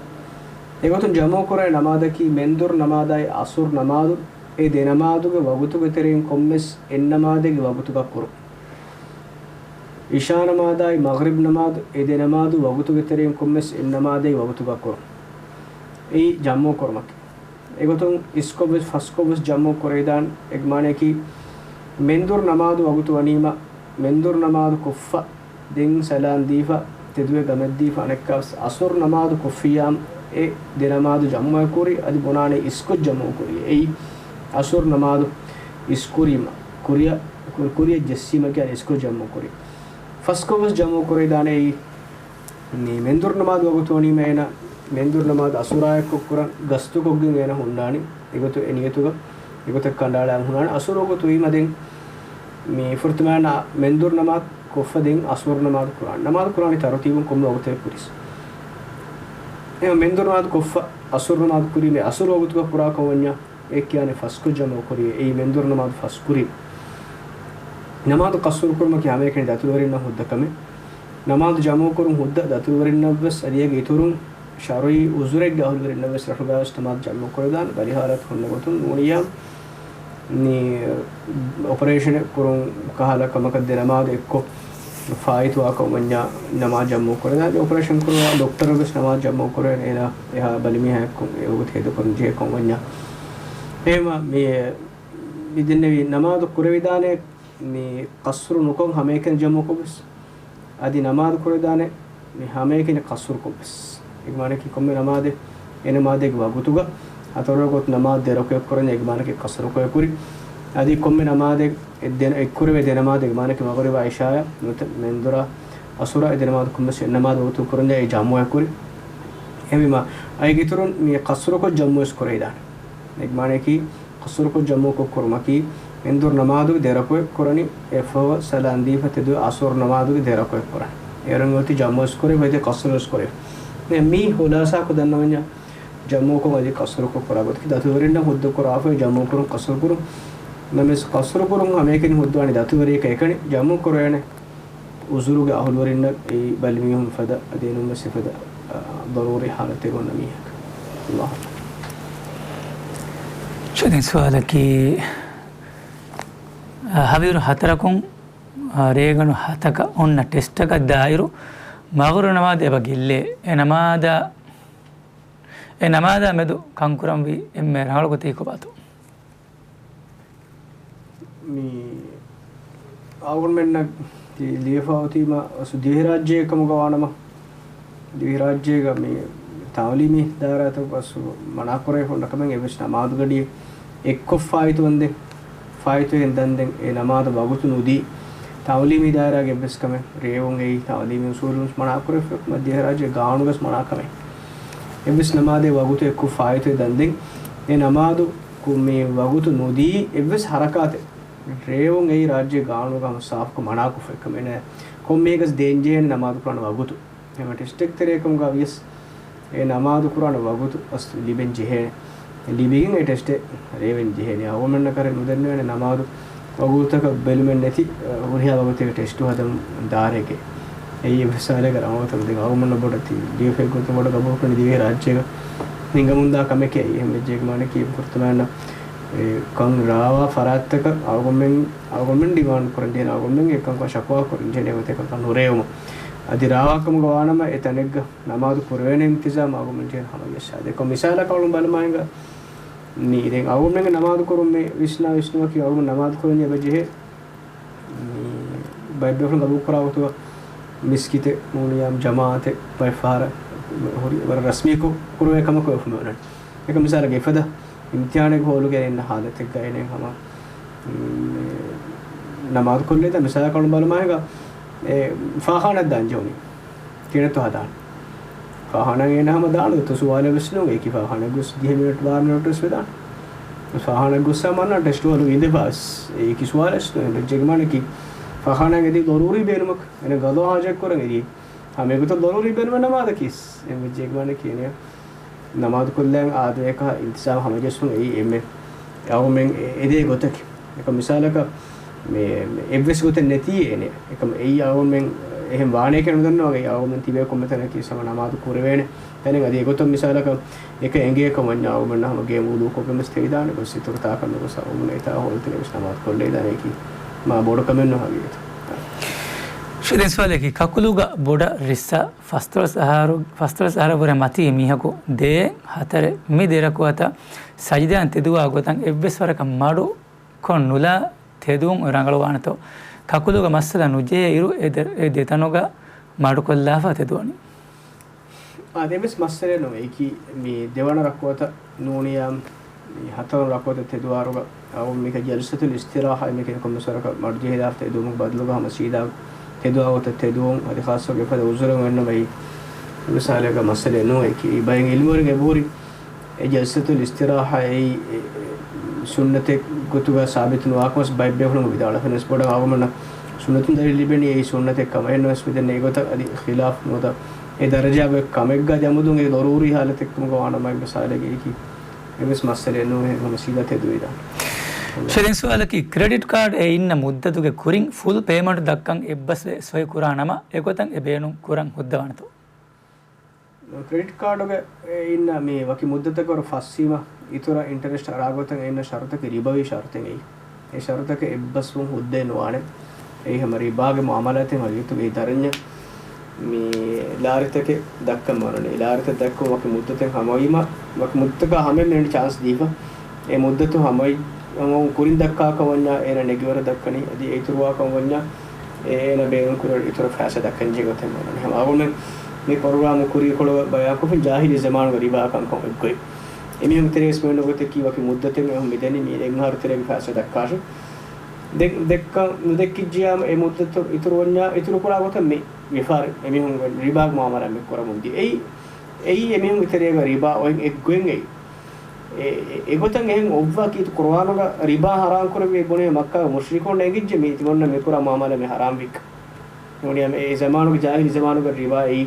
އެގޮތުން ޖަމްޢު ކުރާ ނަމާދަކީ މެންދުރު ނަމާދާއި ޢަޞުރު ނަމާދު، އެ ދެ ނަމާދުގެ ވަގުތުގެ ތެރެއިން ކޮންމެސް އެއް ނަމާދެއްގެ ވަގުތުގަ ކުރުން. ޢިޝާ ނަމާދާއި މަޣްރިބް ނަމާދު، އެ ދެ ނަމާދު ވަގުތުގެ ތެރެއިން ކޮންމެސް އެއް ނަމާދެއްގެ ވަގުތުގަ ކުރުން. އެއީ ޖަމްޢު ކުރުމަކީ. އެގޮތުން އިސްކޮށްވެސް ފަސްކޮށްވެސް ޖަމްޢު ކުރެވިދާނެ. އޭގެ މާނައަކީ، މެންދުރު ނަމާދު ވަގުތު ވަނީމަ، މެންދުރު ނަމާދު ކޮށްފަ، ދެން ސަލާން ދީފަ، ތެދުވެ ގަމެއްދީފަ، އަނެއްކާވެސް ޢަޞުރު ނަމާދު ކޮށްފިއްޔާމު، އެ ދެ ނަމާދު ޖަމްޢު ކުރި، އަދި ބުނާނެ އިސްކޮށް ޖަމްޢު ކުރި. އެއީ ޢަޞުރު ނަމާދު އިސްކުރީމަ، ކުރިއަށް، ކުރިއަށް ޖެއްސީމަ ކިޔާ އިސްކޮށް ޖަމްޢު ކުރި. ފަސްކޮށްވެސް ޖަމްޢު ކުރެވިދާނެ. އެއީ މި މެންދުރު ނަމާދު ވަގުތު ވަނީމަ އޭނަ މެންދުރު ނަމާދު ޢަޞުރާއެއްކޮށް ކުރަން ގަސްތުކޮށްގެން އޭނަ ހުންނާނީ. އެގޮތު އެ ނިޔަތުގަ އެގޮތަށް ކަނޑައަޅާ ހުންނާނީ. ޢަޞުރު ވަގުތު ވީމަ ދެން މި ފުރަތަމަ އޭނަ މެންދުރު ނަމާދު ކޮށްފަ ދެން ޢަޞުރު ނަމާދު ކުރާނީ. ނަމާދު ކުރާނީ ތަރުތީބުން ކޮންމެ ވަގުތެއް ކުރިސް. އެ މެންދުރު ނަމާދު ކޮށްފަ ޢަޞުރު ނަމާދު ކުރީމަ ޢަޞުރު ވަގުތުގަ ކުރާ ކަމަށް ވަންޏާ އެ ކިޔާނެ ފަސްކޮށް ޖަމްޢު ކުރި. އެއީ މެންދުރު ނަމާދު ފަސް ކުރީ. ނަމާދު ޤަޞްރުކުރުމަކީ ހަމައެކަނި ދަތުރުވެރިންނަށް ހުއްދަ ކަމެއް. ނަމާދު ޖަމުކުރުން ހުއްދަ ދަތުރުވެރިންނަށްވެސް އަދި އޭގެ އިތުރުން ޝަރުޢީ ޢުޛުރެއްގެ އަހުލުވެރިންނަށްވެސް ރަށުގައިވެސް ނަމާދު ޖަމްޢު ކުރެވިދާނެ. ބަލި ޙާލަތު ހުންނަ ގޮތުން ނޫނިއްޔާ މި އޮޕަރޭޝަނެއް ކުރުން ކަހަލަ ކަމަކަށް ދެ ނަމާދު އެއްކޮށް ފާއިތުވާކަމަށް ވަންޏާ ނަމާދު ޖަމްޢު ކުރެވިދާނެ. އޮޕަރޭޝަން ކުރުވާ ޑޮކްޓަރުވެސް ނަމާދު ޖަމްޢު ކުރެވޭނެ އޭނާ އެހާ ބަލިމީހާއެއްކޮށް އެ ވަގުތު ހޭދަކުރަން ޖެހޭ ކަމަށް ވަންޏާ. އެހެންވީމަ މި މި ދެންނެވި ނަމާދު ކުރެވިދާނެ މި ޤަޞްރު ނުކޮށް ހަމައެކަނި ޖަމްޢުކޮށްވެސް. އަދި ނަމާދު ކުރެވިދާނެ މި ހަމައެކަނި ޤަޞްރުކޮށްވެސް. އޭގެ މާނައަކީ ކޮންމެ ނަމާދެއް އެ ނަމާދެއްގެ ވަގުތުގަ ހަތަރު ރަކުޢަތު ނަމާދު ދެ ރަކުޢަތް ކުރަންޏާ އޭގެ މާނައަކީ ޤަޞްރުކޮށް ކުރި. އަދި ކޮންމެ ނަމާދެއް އެ ދެ، އެއްކުރެވޭ ދެ ނަމާދު އޭގެ މާނައަކީ މަޣްރިބާ ޢިޝާއާ ނުވަތަ މެންދުރާ ޢަޞުރާ އެ ދެ ނަމާދު ކޮންމެސް އެއް ނަމާދު ވަގުތު ކުރަންޏާ އެ ޖަމްޢު ކުރި. އެހެންވީމަ އޭގެ އިތުރުން މި ޤަޞްރުކޮށް ޖަމްޢުވެސް ކުރެވިދާނެ. އޭގެ މާނައަކީ ޤަޞްރުކޮށް ޖަމްޢުކޮށް ކުރުމަކީ، މެންދުރު ނަމާދުގެ ދެ ރަކުޢަތް ކުރަނީ، އެއަށްފަހު ސަލާން ދީފަ ތެދުވެ ޢަޞުރު ނަމާދުގެ ދެ ރަކުޢަތް ކުރަން. އޭރުން އޮތީ ޖަމްޢުވެސް ކުރެވި، އޮތީ ޤަޞްރުވެސް ކުރެވި. މި ޚުލާޞާކޮށް ދަންނަވަންޏާ، ޖަމްޢުކޮށް އަދި ޤަޞްރުކޮށް ކުރާ ގޮތަކީ، ދަތުރުވެރިންނަށް ހުއްދަ ކުރާފައި ޖަމްޢުކުރުން ޤަޞްރުކުރުން. ނަމަވެސް ޤަޞްރުކުރުން ހަމައެކަނި ހުއްދަވާނީ ދަތުރުވެރިޔަކަށް އެކަނި ޖަމްޢު ކުރެވޭނެ. ޢުޛުރުގެ އަހުލުވެރިންނަށް އެއީ ބަލިމީހުން ފަދަ، އަދި އެނޫންވެސް އެފަދަ، އަ، ޟަރޫރީ ޙާލަތެއް އޮންނަ މީހަކަށް. ﷲ އަޢްލަމް. ޝައިޚް، ދެން ސުވާލަކީ، އަ، ހަވީރު ހަތަރަކުން، އަ، ރޭގަނޑު ހަތަކަށް އޮންނަ ޓެސްޓަކަށް ދާއިރު، މަޣުރިބު ނަމާދު އެބަ ގެއްލޭ. އެ ނަމާދާ، އެ ނަމާދާ މެދު ކަންކުރަންވީ އެންމެ ރަނގަޅު ގޮތަކީ ކޮބާތޯ؟ މި އަޅުގަނޑުމެންނަށް ލިޔެފަ އޮތީމަ އަސް ދިވެހިރާއްޖޭ ކަމުގަ ވާނަމަ، ދިވެހިރާއްޖޭގަ މި ތަޢުލީމީ ދާއިރާތަކު އަސް މަނާކުރެވިފަ އޮންނަ ކަމެއް އެއްވެސް ނަމާދުގަޑިއެއް އެއްކޮށް ފާއިތުވަންދެން، ފާއިތުވެގެން ދަންދެން އެ ނަމާދު ވަގުތު ނުދީ، ތަޢުލީމީ ދާއިރާގެ އެއްވެސް ކަމެއް، ރޭވުން އެއީ ތަޢުލީމީ އުޞޫލުން މަނާކުރެވިފަ، ދިވެހިރާއްޖޭ ގާނޫނުގަސް މަނާ ކަމެއް. އެއްވެސް ނަމާދެއް ވަގުތު އެއްކޮށް ފާއިތުވެ ދަންދެން އެ ނަމާދު ކު-، މި ވަގުތު ނުދީ އެއްވެސް ހަރަކާތެއް ރޭވުން އެއީ ރާއްޖޭ ގާނޫނުގަ ހަމަ ސާފުކޮށް މަނާކޮށްފަ އެކަމެއް ނެތް. ކޮންމެއަކަސް ދޭންޖެހޭނެ ނަމާދު ކުރާނެ ވަގުތު. ހަމަ ޓެސްޓެއް ތެރޭ ކަމުގަ ވިޔަސް އެ ނަމާދު ކުރާނެ ވަގުތު އަސް ލިބެން ޖެހޭނެ. ލިބިގެން އެ ޓެސްޓެއް ރޭވެން ޖެހޭނެ. އަޅުގަނޑުމެންނަށް ކަރެއް ނުދެންނެވޭނެ ނަމާދު ވަގުތުތަކަށް ބެލުމެއް ނެތި، އަ، ހުރިހާ ވަގުތެއްގަ ޓެސްޓު ހަދަން ދާއިރެއްގެ. އެއީ އެއްވެސް ސާލެއްގަ ރަނގަޅު ގޮތަކަށް ދެން އަޅުގަނޑުމެންނަށް ބޮޑަށް ތި ލިޔެފައި ގޮތަށް ބޮޑަށް ގަބޫލުކުރަނީ ދިވެހި ރާއްޖޭގަ ހިނގަމުންދާ ކަމެކޭ. އެހެންވެއްޖެ އޭގެ މާނައަކީ ފުރަތަމައިންނަށް އެ ކަން ރާވާ ފަރާތްތަކަށް އަޅުގަނޑުމެން، އަޅުގަނޑުމެން ޑިމާންޑް ކުރަން ޖެހޭނެ، އަޅުގަނޑުމެންގެ އެކަންކަން ޝަކުވާ ކުރަން ޖެހޭނެ ގޮތެއް ކަންކަން ނުރޭވުމަށް. އަދި ރާވާ ކަމުގަ ވާނަމަ އެ ތަނެއްގަ ނަމާދު ކުރެވޭނެ އިންތިޒާމް އަޅުގަނޑުމެން ޖެހޭނެ ހަމަ ވިޔަސް. އަދި އެކަމަ މިސާލަކަށް އަޅުގަނޑު ބަލަމާ ހިނގާ މި ދެން އަޅުގަނޑުމެންގެ ނަމާދު ކުރުން މި ވިސްނާ ވިސްނުމަކީ އަޅުގަނޑު ނަމާދު ކުރަންޏާ އެބަ ޖެހޭ މި ބައެއް ބޭފުޅުން ގަބޫލު ކުރާ ގޮތުގަ މިސްކިތެއް ނޫނިއްޔާމު ޖަމާޢަތެއް ބައެއް ފަހަރަށް ހުރި ވަރަށް ރަސްމީކޮށް ކުރެވޭ ކަމަކު ވެފަ މި އޮންނަނީ. އެކަމަ މިސާލަކަށް އެފަދަ އިމްތިޙާނެއްގެ ހޯލުގައި އިންނަ ހާލަތެއްގައި އިނެއް ހަމަ، މް، ނަމާދު ކޮށްލައިދާ މިސާލަކަށް ބަލަމާ ހިނގާ އެ ފާޚާނާއަށް ދާން ޖެހުނީ. ކިހިނެއްތޯ ހަދާން. ފާޚާނާއަށް އޭނަ ހަމަ ދާން ގޮތަށް ސުވާލެއް ވެސް ނޫން. އެކި ފާޚާނާއަށް ގޮސް ދިހަ މިނެޓް ބާރަ މިނެޓް ވެސް ވެދާނެ. ފާޚާނާއަށް ގޮއްސަ މަންނަ ޓެސްޓު ހޯލުގަ އިނދެފަ އެކި ސުވާލެއް ވެސް ނޫން. އެހެންވެއްޖެ އޭގެ މާނައަކީ ފާޚާނާއަށް އެދި ޟަރޫރީ ބޭނުމަކަށް އޭނަ ޤަޟާ ޙާޖަތް ކުރަން އެދި. ހަމަ އެގޮތަށް ޟަރޫރީ ބޭނުމެއް ނަމާދަކީ ވެސް. އެހެންވެއްޖެ އޭގެ މާނައަކީ އޭނަ ނަމާދު ކޮށްލަން އާދެ އެކަހަ އިންތިޒާމް ހަމަޖެއްސުން އެއީ އެންމެ އަޅުގަނޑުމެން އެ-، އެދޭ ގޮތަކީ. އެކަމަ މިސާލަކަށް މި، މި އެއްވެސް ގޮތެއް ނެތީ އޭނެ. އެކަމަ އެއީ އަޅުގަނޑުމެން އެހެން ވާނެ ކިޔާ ނުދަންނަވަން. އެއީ އަޅުގަނޑުމެން ތިބޭ ކޮންމެ ތަނަކީ ހަމަ ނަމާދު ކުރެވޭނެ ތަނެއް. އަދި އެގޮތަށް މިސާލަކަށް އެކަން އެނގޭ ކަމަށް ވަންޏާ އަޅުގަނޑުމެންނަށް ހަމަ ގޭ ވުޟޫކޮށްގެން ވެސް ތެވިދާނެ. ގޮސް އިތުރު ތާކަށް ނުގޮސް އަޅުގަނޑު އެތާ ހޯލުތަނެއް ވެސް ނަމާދު ކޮށްލައިދާނެ. އެއީ މާ ބޮޑު ކަމެއް ނޫން ހަގީގަތަށް. ޝައިޚް، ދެން ސުވާލަކީ، ކަކުލުގަ ބޮޑަށް ރިއްސާ ފަސްދޮޅަސް އަހަރު، ފަސްދޮޅަސް އަހަރަށް ވުރެ މަތީ މީހަކު ދޭ ހަތަރެއް މި ދެ ރަކުޢަތަށް ސަޖިދާއިން ތެދުވާ ގޮތަށް އެއްވެސް ވަރަކަށް މަޑު ކޮށް ނުލާ ތެދުވުން ރަނގަޅުވާނެތޯ؟ ކަކުލުގަ މައްސަލަ ނުޖެހޭ އިރު އެ ދެ-، އެ ދެތަނުގަ މަޑުކޮށްލާފަ ތެދުވަނީ. އާދެ، އެއްވެސް މައްސަލައެއް ނޫން. އެއީކީ މި ދެވަނަ ރަކުޢަތަށް ނޫނިއްޔާ މި ހަތަރު ރަކުޢަތަށް ތެދުވާއިރުގަ އަޅުގަނޑު މިކަ ޖަލްސަތުލް އިސްތިރާޙާ މިކަން ކޮންމެސް ވަރަކަށް މަޑު ޖެހިލާފަ ތެދުވުމުގެ ބަދަލުގަ ހަމަ ސީދާ ތެދުވާ ގޮތަށް ތެދުވުން. އަދި ޚާއްޞަކޮށް އެފަދަ ޢުޛުރެއް އޮތްނަމަ އެއީ މިސާލެއްގަ މައްސަލައެއް ނޫން. އެއީކީ ބައެއް ޢިލްމުވެރިން އެބަހުރި އެ ޖަލްސަތުލް އިސްތިރާޙާ އެއީ، އެ، އެ، ސުންނަތެއް ގޮތުގަ ސާބިތު ނުވާކަމަސް ބައެއް ބޭފުޅުން ވިދާޅުވެފަ ނަމަވެސް ބޮޑަށް އަޅުގަނޑުމެންނަށް ސުންނަތުން ދަލީލު ލިބެނީ އެއީ ސުންނަތެއް ކަމަށް. އެހެންނަމަވެސް މިދެންނެވި ގޮތަށް އަދި ޚިލާފް ނުވަތަ އެ ދަރަޖާގެ ކަމެއްގަ އަދި އަމުދުން އެ ޟަރޫރީ ޙާލަތެއް ކަމުގަ ވާނަމަ އެއްވެސް ޙާލެއްގައި އެއީކީ އެއްވެސް މައްސަލައެއް ނޫން. އެހެން ހަމަ ސީދާ ތެދުވެދާނެ. ޝެރިން ސުވާލަކީ، ކްރެޑިޓް ކާޑް އެ އިންނަ މުއްދަތުގެ ކުރިން ފުލް ޕޭމަންޓް ދައްކަން އެއްބަސްވެ ސޮއި ކުރާ ނަމަ، އެގޮތަށް އެ ބޭނުން ކުރަން ހުއްދަވާނެތޯ؟ ކްރެޑިޓް ކާޑުގެ އެ އިންނަ މި ވަކި މުއްދަތަކަށް ފަސްވީމަ، އިތުރަށް އިންޓަރެސްޓް އަރާގޮތަށް އެ އިންނަ ޝަރުތަކީ ރިބަވީ ޝަރުތެއް އެއީ. އެ ޝަރުތަކެއް އެއްބަސްވުން ހުއްދައެއް ނުވާނެ. އެއީ ހަމަ ރިބާގެ މުއާމަލާތެއް ހަގީގަތުގައި ދަރަންޏަށް މި ލާރިތަކެއް ދައްކަން މަނުނެ. ލާރިތައް ދައްކަން ވަކި މުއްދަތެއް ހަމަވީމަ، ވަކި މުއްދަތަކާ ހަމައެއް މިނެޓް ޗާންސް ދީފަ. އެ މުއްދަތު ހަމަވި، ހަމަވުން ކުރިން ދައްކާކަށް ވަންޏާ އޭނަ ނެގިވަރަށް ދައްކަނީ. އަދި އެ އިތުރުވާކަށް ވަންޏާ އޭނަ ބޭނުން ކުރި އިތުރަށް ފައިސާ ދައްކަން ޖެހޭ ގޮތެއް މަނުނެ. ހަމަ އަޅުގަނޑުމެން މި ޕްރޮގްރާމް ކުރީ ކޮޅު ބަޔާންކޮށްފިން ޖާހިލީ ޒަމާނުގަ ރިބާ ކަންކަން އެއްގޮތް. އެމީހުން ތެރޭސް މިންނަ ގޮތަކީ ވަކި މުއްދަތެއް އެހުން މިދެނީ މީ އެއްއަހަރު ތެރޭގެ ފައިސާ ދައްކާށޭ. ދެ-، ދެއްކަ-، ނުދެއްކިއްޖިޔާމަ އެ މުއްދަތު އިތުރު ވަންޏާ، އިތުރު ކުރާ ގޮތަށް މި ވިޔަފާރި އެމީހުން ރިބާގެ މުއާމަލާ މި ކުރަމުން ދިޔަ. އެއީ، އެއީ އެމީހުންގެ ތެރޭގަ ރިބާ އޮތް އެއްގޮތް އެއީ. އެ-، އެ-، އެގޮތަށް އެހެން އޮއްވާ ކީރިތި ޤުރުއާނުގަ ރިބާ ޙަރާން ކުރެއްވި ބުނޭ މައްކާގެ މުޝްރިކުން އެނގިއްޖެ މީ ތިމަންނަ މި ކުރާ މުއާމަލާ މި ޙަރާން ވިއްކަ. ނޫނީ އެ ޒަމާނުގެ ޖާހިލީ ޒަމާނުގަ ރިބާ އެއީ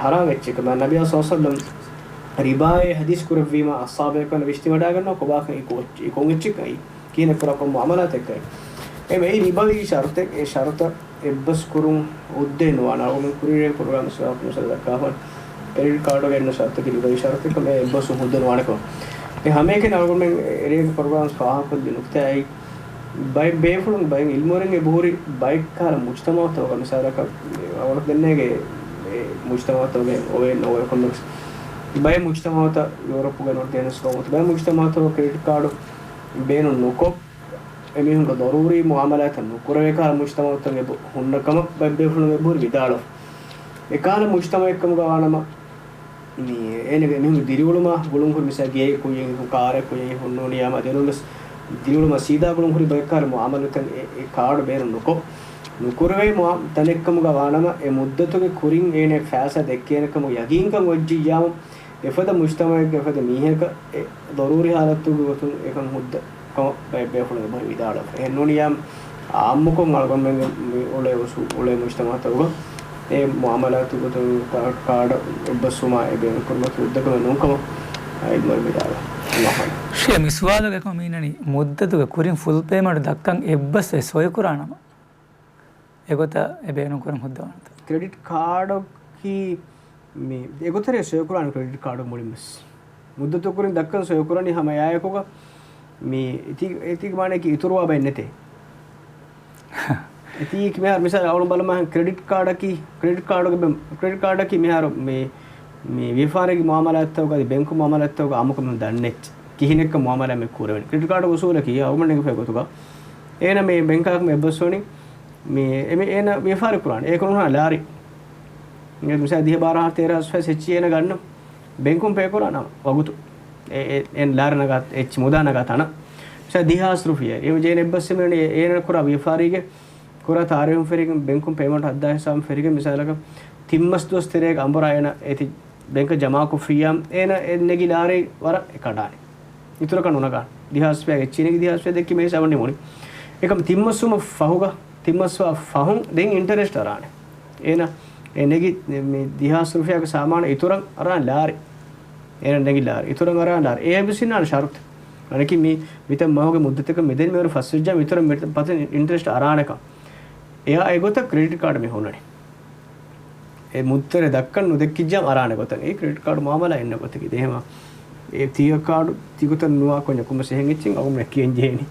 ޙަރާން އެއްޗެއް. ނަބިއްޔާ ޞައްލަﷲ ޢަލައިހި ވަސައްލަމް ރިބާއޭ ޙަދީޘް ކުރެއްވީމަ އަޞްޙާބޭކަން ވިސްނިވަޑާގަންނަ ކޮބާކަން އެ ކޮ-، އެ ކޮން އެއްޗެއް ކައި ކިހިނެއް ކުރާ ކޮން މުއާމަލާތެއް ކައި. އެ މެއި ރިބަވީ ޝަރުތެއް، އެ ޝަރުތަށް އެއްބަސް ކުރުން ހުއްދައެއް ނުވާނެ. އަޅުގަނޑު ކުރިއަށް ޕްރޮގްރާމް ސަބަބު މިސާލަށް ދައްކާފަ ކްރެޑިޓް ކާޑުގެ އެންނަ ޝަރުތަކީ ރިބަވީ ޝަރުތެއް ކަމެއް އެއްބަސް ހުއްދަ ނުވާނެ ކަމަށް. އެ ހަމައެކަނި އަޅުގަނޑުމެން އެރޭގެ ޕްރޮގްރާމް ފާހަގަކޮށްލި ނުކުތާއި ބައެއް ބޭފުޅުން ބައެއް އިލްމުވެރިން އެބަހުރި ބައެއް ކަހަލަ މުޖްތަމަޢުތަކުގަ މިސާލަކަށް އަވަރަ ދެންނޭގެ އެ މުޖްތަމަޢުތަކުގެ އޮވޭ ނޯވޭ ކޮންމެސް ބައެއް މުޖްތަމަޢުތައް ޔޫރަޕުގެ ނުވަތަ ދެހާސް ގައުމުތައް ބައެއް މުޖްތަމަޢުތަކުގަ ކްރެޑިޓް ކާޑު ބޭނުން ނުކޮށް އެމީހުންގެ ޟަރޫރީ މުއާމަލާތައް ނުކުރެވޭ ކަހަލަ މުޖްތަމަޢުތައް އެބަ ހުންނަ ކަމަށް ބައެއް ބޭފުޅުން އެބަހުރި ވިދާޅު. އެކަހަލަ މުޖްތަމަޢެއްކަމުގަ ވާނަމަ މި އޭނަގެ މީހުން ދިރިއުޅުމާ ގުޅުންހުރި މިސާ ގެއެއް ކުއްޔަށް ހިފުން ކާރެއް ކުއްޔަށް ހިފުން ނޫނިއްޔާމަ ދެނުންވެސް ދިރިއުޅުމަށް ސީދާ ގުޅުންހުރި ބައެއްކާރު މުއާމަލުތަން އެ، އެ ކާޑު ބޭނުން ނުކޮށް، ނުކުރެވޭ މުއާ-، ތަނެއްކަމުގަ ވާނަމަ އެ މުއްދަތުގެ ކުރިން އޭނަ ފައިސާ ދެއްކޭނެ ކަމުގެ ޔަގީންކަން އޮތްޖިއްޔާމަ އެފަދަ މުޖްތަމަޢެއްގެ އެފަދަ މީހަކަށް އެ ޟަރޫރީ ހާލަތުގެ ގޮތުން އެކަން ހުއްދަ ކަމަށް ބައެއް ބޭފުޅުން އެބަހުރި ވިދާޅުވެފަ. އެހެންނޫނިއްޔާމަ އާއްމުކޮށް އަޅުގަނޑުމެންގެ މި އުޅޭ އުސޫ-، އުޅޭ މުޖްތަމަޢުތަކުގަ އެ މުއާމަލާތުގެ ގޮތުން ކާ-، ކާޑަށް އެއްބަސްވުމާ އެ ބޭނުންކުރުމަކީ ހުއްދަ ކަމެއް ނޫން ކަމަށް އިލްމުވެރިން ވިދާޅުވި. ޝޭ، މި ސުވާލުގައި ކޮން މީނަނީ މުއްދަތުގެ ކުރިން ފުލް ޕޭމަންޓް ދައްކަން އެއްބަސްވެ ސޮއިކުރާނަމަ، އެގޮތަށް އެ ބޭނުންކުރަން ހުއްދަވާނެތަ؟ ކްރެޑިޓް ކާޑަކީ މި އެގޮތަށް ސޮއިކުރާނެ ކްރެޑިޓް ކާޑު މުޅިންވެސް. މުއްދަތު ކުރިން ދައްކަން ސޮއިކުރަނީ ހަމަ އެއާއެކުގަ މި އެތި-، އެތީގެ މާނައަކީ އިތުރުވާ ބައެއް ނެތޭ. އެތީ މިހާރު މިސާލަށް އަޅުން ބަލަމާ ކްރެޑިޓް ކާޑަކީ، ކްރެޑިޓް ކާޑުގެ ބެ-، ކްރެޑިޓް ކާޑަކީ މިހާރު މި، މި ވިޔަފާރީގެ މުއާމަލާތްތަކުގަ އަދި ބެންކު މުއާމަލާތްތަކުގަ އާއްމުކޮށް ދަންނަ އެއްޗެއް. ކިހިނެއްކަން މުއާމަލާ މި ކުރެވެނީ. ކްރެޑިޓް ކާޑުގެ އުސޫލަކީ އަޅުގަނޑު ނެގިފައި ގޮތުގަ އޭނަ މި ބެންކާކު މި އެއްބަސްވަނީ މި އެމެ-، އޭނަ ވިޔަފާރި ކުރާނެ. އޭ ކުރުން ހާ ލާރި. މިސާ ދިހަ ބާރަ ހާ ތޭރަ ހާސް ފަސް އެއްޗި އޭނަ ގަންނަ ބެންކުން ޕޭ ކުރާ ނަމަ ވަގުތު. އެ، އެ، އެ ލާރި ނަގާ އެއްޗި މުދާ ނަގާ ތަނަ. މިސާ ދިހަ ހާސް ރުފިޔާ. އެ ޖޭން އެއްބަސް މި އޭނަ ކުރާ ވިޔަފާރީގެ ކުރާ ތާރީހުން ފެރިގެން ބެންކުން ޕޭމަންޓް ހައްދާ ހިސާބުން ފެރިގެން މިސާލަކަށް ތިން މަސް ދުވަސް ތެރޭގަ އަނބުރާ އޭނަ އޭތި ބެންކަށް ޖަމާކޮށްފިއްޔާ އޭނަ އެ ނެގި ލާރި ވަރަށް އެ ކަނޑާނެ. އިތުރަކަށް ނުނަގާ. ދިހަ ހާސް ރުފިޔާ އެއްޗި ނެގި ދިހަ ހާސް ރުފިޔާ ދެއްކި މޭ ހިސާބުން ނިމުނީ. އެކަމް ތިން މަސް ވުމަށް ފަހުގަ ތިން މަސްވާ ފަހުން ދެން އިންޓަރެސްޓް އަރާނެ. އޭނަ އެ ނެގި މި ދިހަ ހާސް ރުފިޔާގެ ސާމާނު އިތުރަށް އަރާން ލާރި. އޭނަ ނެގި ލާރި. އިތުރަށް އަރާން ލާރި. އެ އެބިސިންނާނެ ޝަރުތު. އަނެކި މި މިތަން މަހުގެ މުއްދަތަކަށް މިދެން މިވަރު ފަސްވެއްޖާ މިތުރަށް މި ޕަތުން އިންޓަރެސްޓް އަރާނެކަން. އެއާ އެގޮތަށް ކްރެޑިޓް ކާޑް މި ހުންނަނީ. އެ މުއްދަތެއް ދައްކަން ނުދެއްކިއްޖާ އަރާނެ ގޮތަށް. އެ ކްރެޑިޓް ކާޑް މުއާމަލާ އިންނަ ގޮތަކީ. ދެހެމަ އެ ތިޔަ ކާޑު ތިގޮތަށް ނުވާ ކޮންޏަކު ކޮންމެސް އެހެން އެއްޗެއް އަޅުގަނޑު ކިޔަން ޖެހޭނީ.